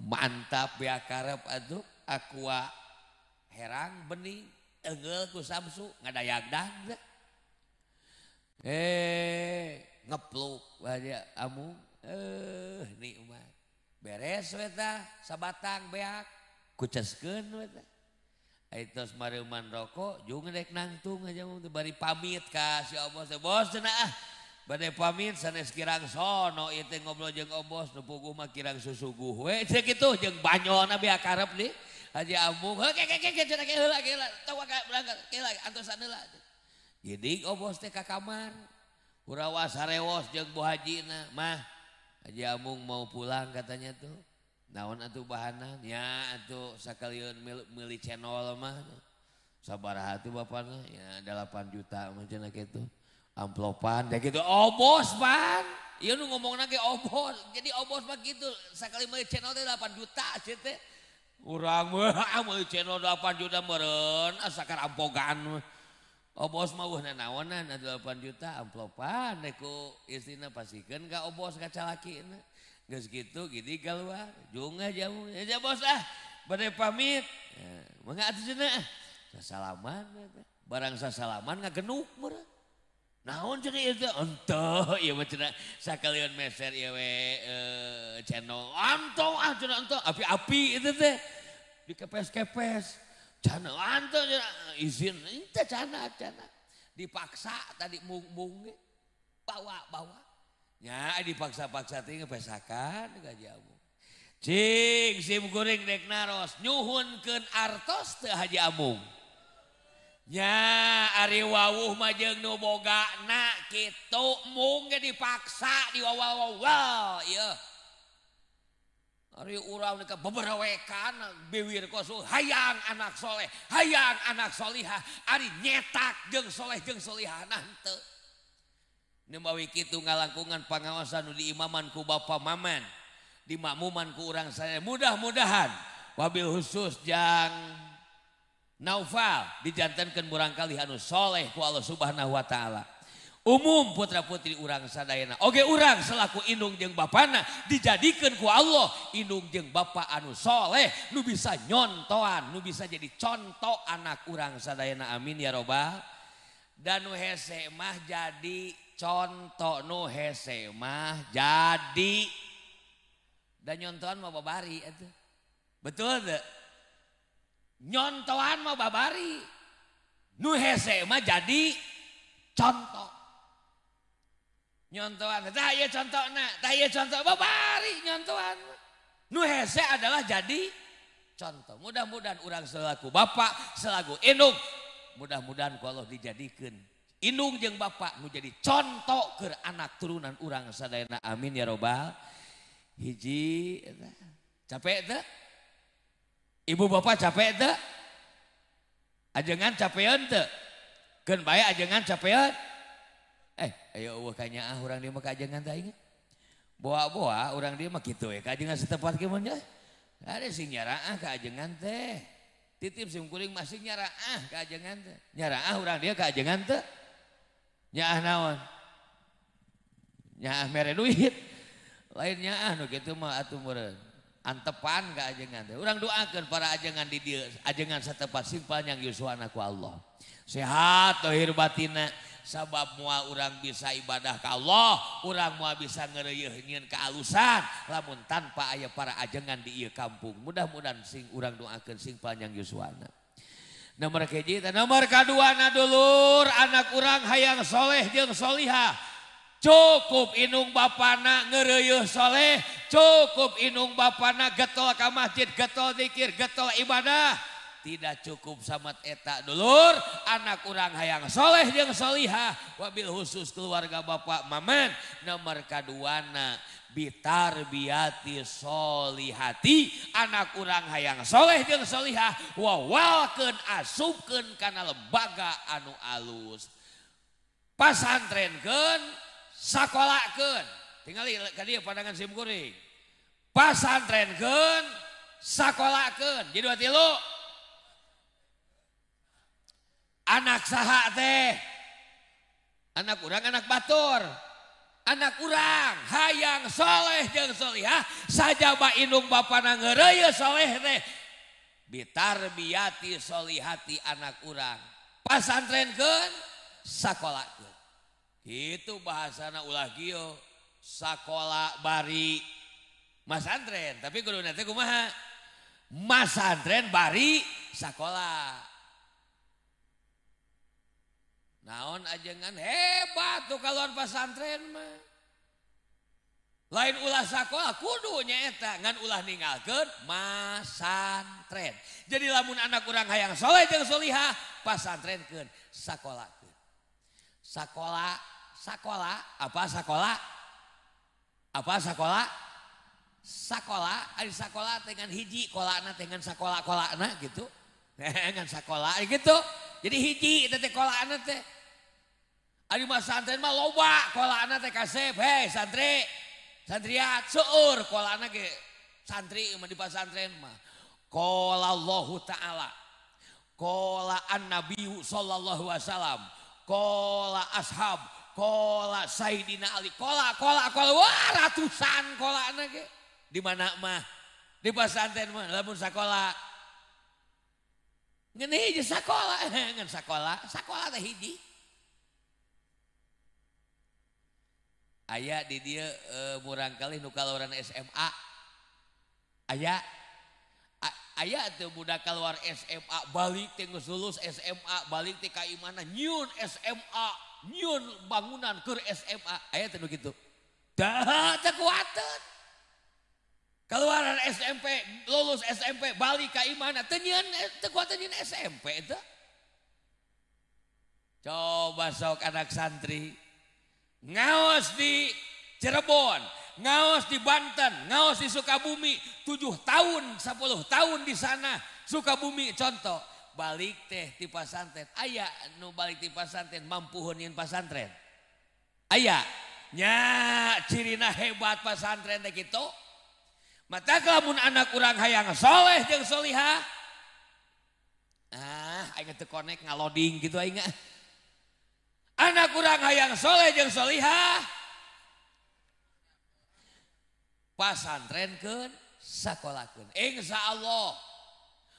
Mantap ya karep atuh aqua herang bening engeul ku Samsu ngadayagdag teh. Ngepluk Haji Amung nikmat. Beres we tah sabatang beak kuceskeun we tah. Ai tos mareuman rokok jeung rek nangtung aja mah bari pamit ka si obos teh. Bos cenah ah bade pamit sanes kirang sono ieu teh ngobrol jeung obos nu puguh mah kirang susuguh we cek kitu jeung banyolna beak karep di Haji Amung heuh ke ke ke cenah ke heula ke heula tong berangkat ke heula antosan heula. Gidig obos teh ka kamar hurawas harewos jeung Bu Hajina mah Haji Amung mau pulang katanya tuh. Naon atuh bahanan? Ya atuh sakalian meuli channel mah. Sabaraha atuh bapana? Ya 8 juta mah cenah kitu. Amplopan da kitu obos pan. Ieu nu ngomongna ge obos. Jadi obos mah kitu sakali meuli channel teh 8 juta cenah teh. Urang mah meuli channel 8 juta meureun asa karampogan mah. Obos mah eueuh nanaonan 8 juta amplopan ku istrina pasikeun ka obos ka calakina. Geus kitu gini keluar jung aja ya bos ah bade pamit. Mangga atuh cenah sasalaman barang sasalaman ngagenuk meureun. Naon cenah ieu teh henteu ieu mah cenah sakalian meser ieu we channel anto ah cenah henteu api-api itu teh dikepes-kepes. Cana anto izin ente cana cana dipaksa tadi mung-mung bawa-bawa nya dipaksa-paksa teh ngepesakan ka Haji Amung. Cing sim kuring dek naros nyuhunkeun artos teu Haji Amung. Nya ari wawuh mah jeung nu bogana kitu mung ge dipaksa diwawal-wawal ieu. Ari urang ka beberawekan biwir kosul hayang anak soleh, hayang anak solihah, ari nyetak jeung soleh jeung solihah nah henteu. Nembawi kitu ngalangkungan pangaosan nu diimaman ku Bapa Maman, dimakmuman ku urang sadaya. Mudah-mudahan wabil khusus jang Naufal dijantenkeun murangkalih anu soleh ku Allah Subhanahu wa taala. Umum putra putri urang sadayana. Oge urang selaku indung jeung bapana dijadikeun ku Allah indung jeung bapa anu soleh nu bisa nyontoan, nu bisa jadi contoh anak urang sadayana. Amin ya robbal. Dan nu hese mah jadi contoh, nu hese mah jadi dan nyontoan mah babari atuh. Betul teu? Nyontoan mah babari. Nu hese mah jadi contoh. Nyontoan, tah ieu contona, tah ieu contoh babari nyontoan. Nu hese adalah jadi contoh. Mudah-mudahan urang selaku bapak, selaku indung, mudah-mudahan ku Allah dijadikeun indung jeung bapak nu jadi contoh keur anak turunan urang sadayana. Amin ya robbal. Hiji capek teu? Ibu bapak capek teu? Ajengan capeun teu? Keun bae ajengan capeun? Ayo eueuh kanyaah urang dieu mah ka ajengan teh aing. Boa-boa urang dieu mah kitu we ka ajengan setempat ge mun nya. Ada sing nyaraah ka ajengan teh. Titip sim kuring masih nyaraah ka ajengan teh. Nyaraah urang dieu ka ajengan teh. Nyaah naon? Nyaah mere duit. Lain nyaah nu kitu mah atuh meureun. Antepan ka ajengan teh. Urang doakeun para ajengan di dieu, ajengan satempat sing panjang yuswana ku Allah. Sehat lahir batinna. Sabab moal urang bisa ibadah ka Allah, urang moal bisa ngeureuyeun nyieun kaalusan lamun tanpa aya para ajengan di ieu kampung. Mudah-mudahan sing urang doakeun sing panjang yuswana. Nomor kahiji teh nomor kaduana dulur anak urang hayang soleh jeung solihah. Cukup indung bapana ngeureuyeun soleh, cukup indung bapana getol ka masjid, getol zikir, getol ibadah. Tidak cukup samat eta dulur anak urang hayang soleh jeung solihah wabil khusus keluarga Bapak Maman. Nomor kaduana bitarbiyati solihati anak urang hayang soleh jeung solihah wawalkeun asupkeun kana lembaga anu alus. Pasantrenkeun, sakolakeun. Tingali ka dieu pandangan sim kuring. Pasantrenkeun, sakolakeun. Jadi 2 3. Anak saha teh? Anak urang, anak batur. Anak urang hayang soleh jeung solihah sajaba indung bapana ngeureuyeuh soleh teh. Bitarbiyati solihati anak urang. Pasantrenkeun, sakolakeun. Kitu bahasana ulah kieu. Sakola bari masantren, tapi kuduna teh kumaha? Masantren bari sakola. Naon ajengan hebat tuh kaluar pasantren mah. Lain ulah sakola kudu nyaeta ngan ulah ninggalkeun masantren. Jadi lamun anak urang hayang soleh jeung solihah pasantrenkeun, sakolakeun. Sakola, sakola, apa sakola? Apa sakola? Sakola, ari sakola dengan hiji kolana dengan sakola-kolana gitu. Ngan sakola gitu. Jadi hiji teh kolana teh. Ari masantren mah loba kolana teh kasep, hei santri. Santriat seueur kolana ge santri mah di pasantren mah. Qala Allahu ta'ala. Qala an-nabiyyu sallallahu alaihi wasallam. Qala ashab, qala Sayyidina Ali, qala qala qala wah ratusan kolana ge. Di mana mah? Di pasantren mah lamun sakola. Ngan hiji sakola, ngan sakola, sakola teh hiji. Aya di dieu murangkalih nu kaluaran SMA. Aya aya teu budak keluar SMA balik teh geus lulus SMA balik teh ka imana nyieun SMA, nyieun bangunan keur SMA. Aya teh nu kitu. Tah teu kuateun. Keluaran SMP, lulus SMP balik ka imana teu nyieun teu kuateun nyieun SMP teh. Coba sok anak santri ngaos di Cirebon, ngaos di Banten, ngaos di Sukabumi, 7 tahun, 10 tahun di sana, Sukabumi contoh, balik teh ti pasantren, aya nu balik ti pasantren mampuhun nyieun pasantren. Aya, nya cirina hebat pasantren teh kitu. Mata lamun anak urang hayang soleh jeung solihah, ah aing teu konek ngaloding gitu aing. Anak urang hayang soleh jeung solihah, pasantrenkeun, sakolakeun. Insyaallah.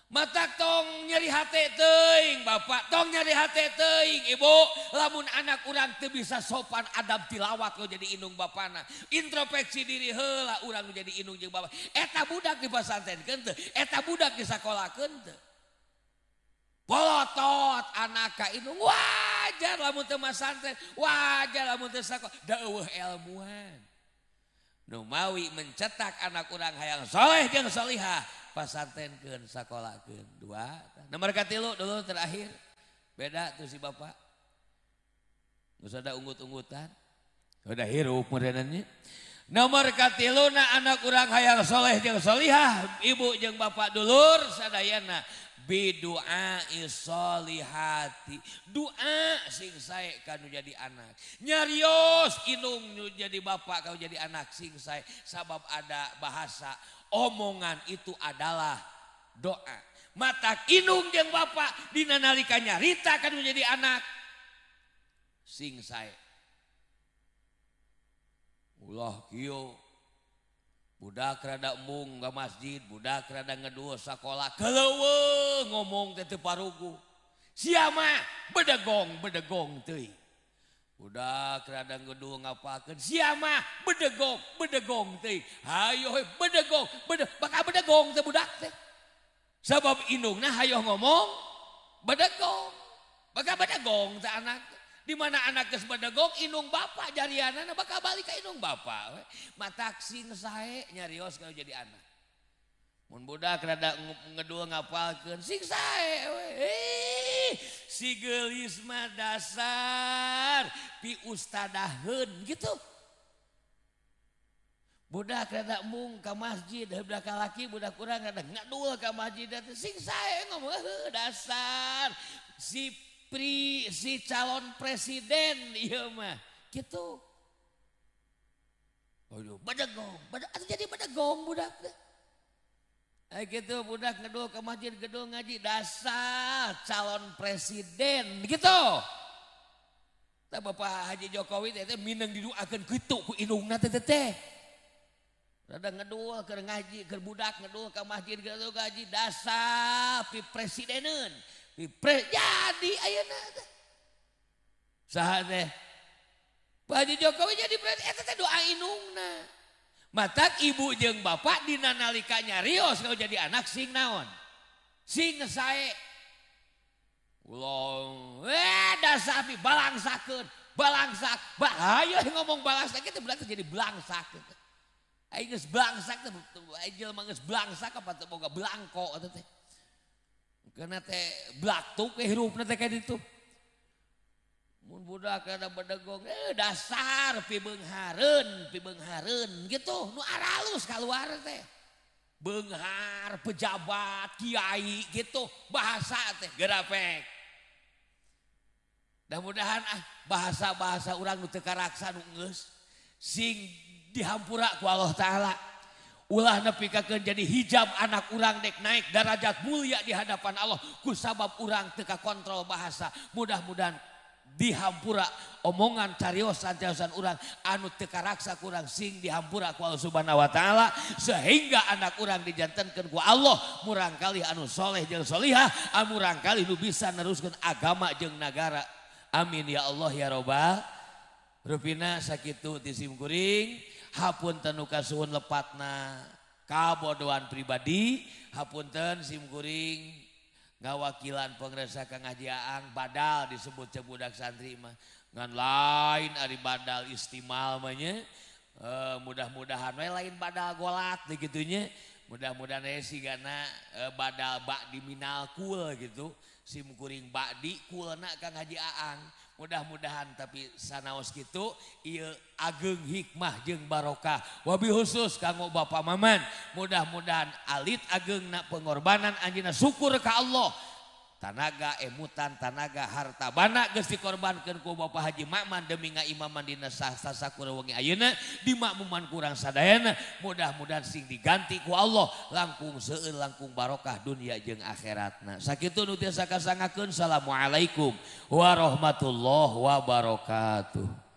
Matak tong nyeri hate teuing bapak, tong nyeri hate teuing ibu, lamun anak urang teu bisa sopan adab tilawat lo jadi indung bapana. Introspeksi diri heula urang nu jadi indung jeung bapak. Eta budak dipasantrenkeun teu, eta budak disakolakeun teu. Polotot anak ka indung wajar lamun teu masantren, wajar lamun teu sakola, da eueuh elmuan. Nu mawi mencetak anak urang hayang soleh jeung solihah, pasantrenkeun, sakolakeun. 2. Nomor 3 dulu terakhir. Beda tuh si bapak. Geus ada unggut-unggutan. Udah hirup meureunna. Nomor 3 na anak urang hayang soleh jeung solihah, ibu jeung bapak dulur sadayana bidu'a solihati. Doa sing sae kanu jadi anak. Nyarios indung nu jadi bapak kanu jadi anak sing sae, sabab ada bahasa omongan itu adalah doa. Matak indung jeung bapak dina nalika nyarita kanu jadi anak sing sae. Ulah kieu budak rada embung ka masjid, budak rada ngedua sakola, keleuweung ngomong teh teu parugu. Sia mah bedegong bedegong teuing. Budak rada ngedua ngapakeun, sia mah bedegong bedegong teuing. Hayo bedegong, bakal bedegong teh budak teh. Sabab indungna hayo ngomong bedegong. Bakal bedegong teh anak. Di mana anak geus bedegong indung bapak jarianana bakal balik ka indung bapak we. Matak sing sae nyarios kalau jadi anak. Mun budak rada ngedul ngapalkeun sing sae we. Si geulis mah dasar pi ustadaheun gitu. Budak rada embung ka masjid, budak laki budak urang rada ngedul ka masjid teh sing sae ngomong heuh dasar si si calon presiden ieu mah kitu. Aduh, bedegong, bedegong jadi bedegong budak teh. Gitu budak ngedul ke masjid, gedul ngaji dasar calon presiden gitu. Tah Bapak Haji Jokowi teh mineng didoakeun kitu ku indungna teh teh. Rada ngedul keur ngaji, keur budak ngedul ke masjid gedul ngaji dasar pi presideneun. Pi jadi ayeuna teh. Saha teh? Pak Haji Jokowi jadi presiden eta teh doa indungna. Matak ibu jeung bapak dina nalika nyarios kalau jadi anak sing naon sing sae ulah dasar pi balangsakeun balangsak bahaya ngomong balangsak itu berarti jadi belangsak aing geus belangsak teh aing jelema geus belangsak apa teh boga belangko eta teh keuna teh blaktuk we hirupna teh ka ditu. Mun budak ada bedegong dasar pi beunghareun gitu nu aralus kaluar teh. Beunghar pejabat kiai gitu bahasa teh gerapek. Mudah-mudahan bahasa-bahasa urang nu teu karaksa nu geus sing dihampura ku Allah Taala. Ulah nepi kakeun jadi hijab anak urang dek naik darajat mulia di hadapan Allah ku sabab urang teu kakontrol bahasa. Mudah-mudahan dihampura omongan cariosan-cariosan urang anu teu karaksa kurang sing dihampura ku Allah Subhanahu wa taala sehingga anak urang dijantenkeun ku Allah murang kali anu soleh jeung solihah murang kali nu bisa neruskeun agama jeung nagara. Amin ya Allah ya robbal. Rupina sakitu ti sim kuring hapunten nu kasuhun lepatna kabodohan pribadi hapunten sim kuring ngawakilan pengresa Kang Haji Aang badal disebut cek budak santri mah ngan lain ari badal istimal mah nya mudah-mudahan we lain badal golat kitu nya mudah-mudahan we sigana badal ba'di minal kul gitu sim kuring ba'di kulna Kang Haji Aang mudah-mudahan tapi sanaos kitu ieu ageng hikmah jeung barokah wabi khusus kanggo Bapak Maman mudah-mudahan alit agengna pengorbanan anjeunna syukur ka Allah tanaga emutan tanaga harta bana geus dikorbankeun ku Bapak Haji Maman demi ngaimaman dina sasakur wengi ayeuna dimakmuman kurang sadayana mudah-mudahan sing diganti ku Allah langkung seueur langkung barokah dunia jeung akhiratna. Sakitu nu tiasa kasangakeun. Assalamualaikum warahmatullahi wabarakatuh.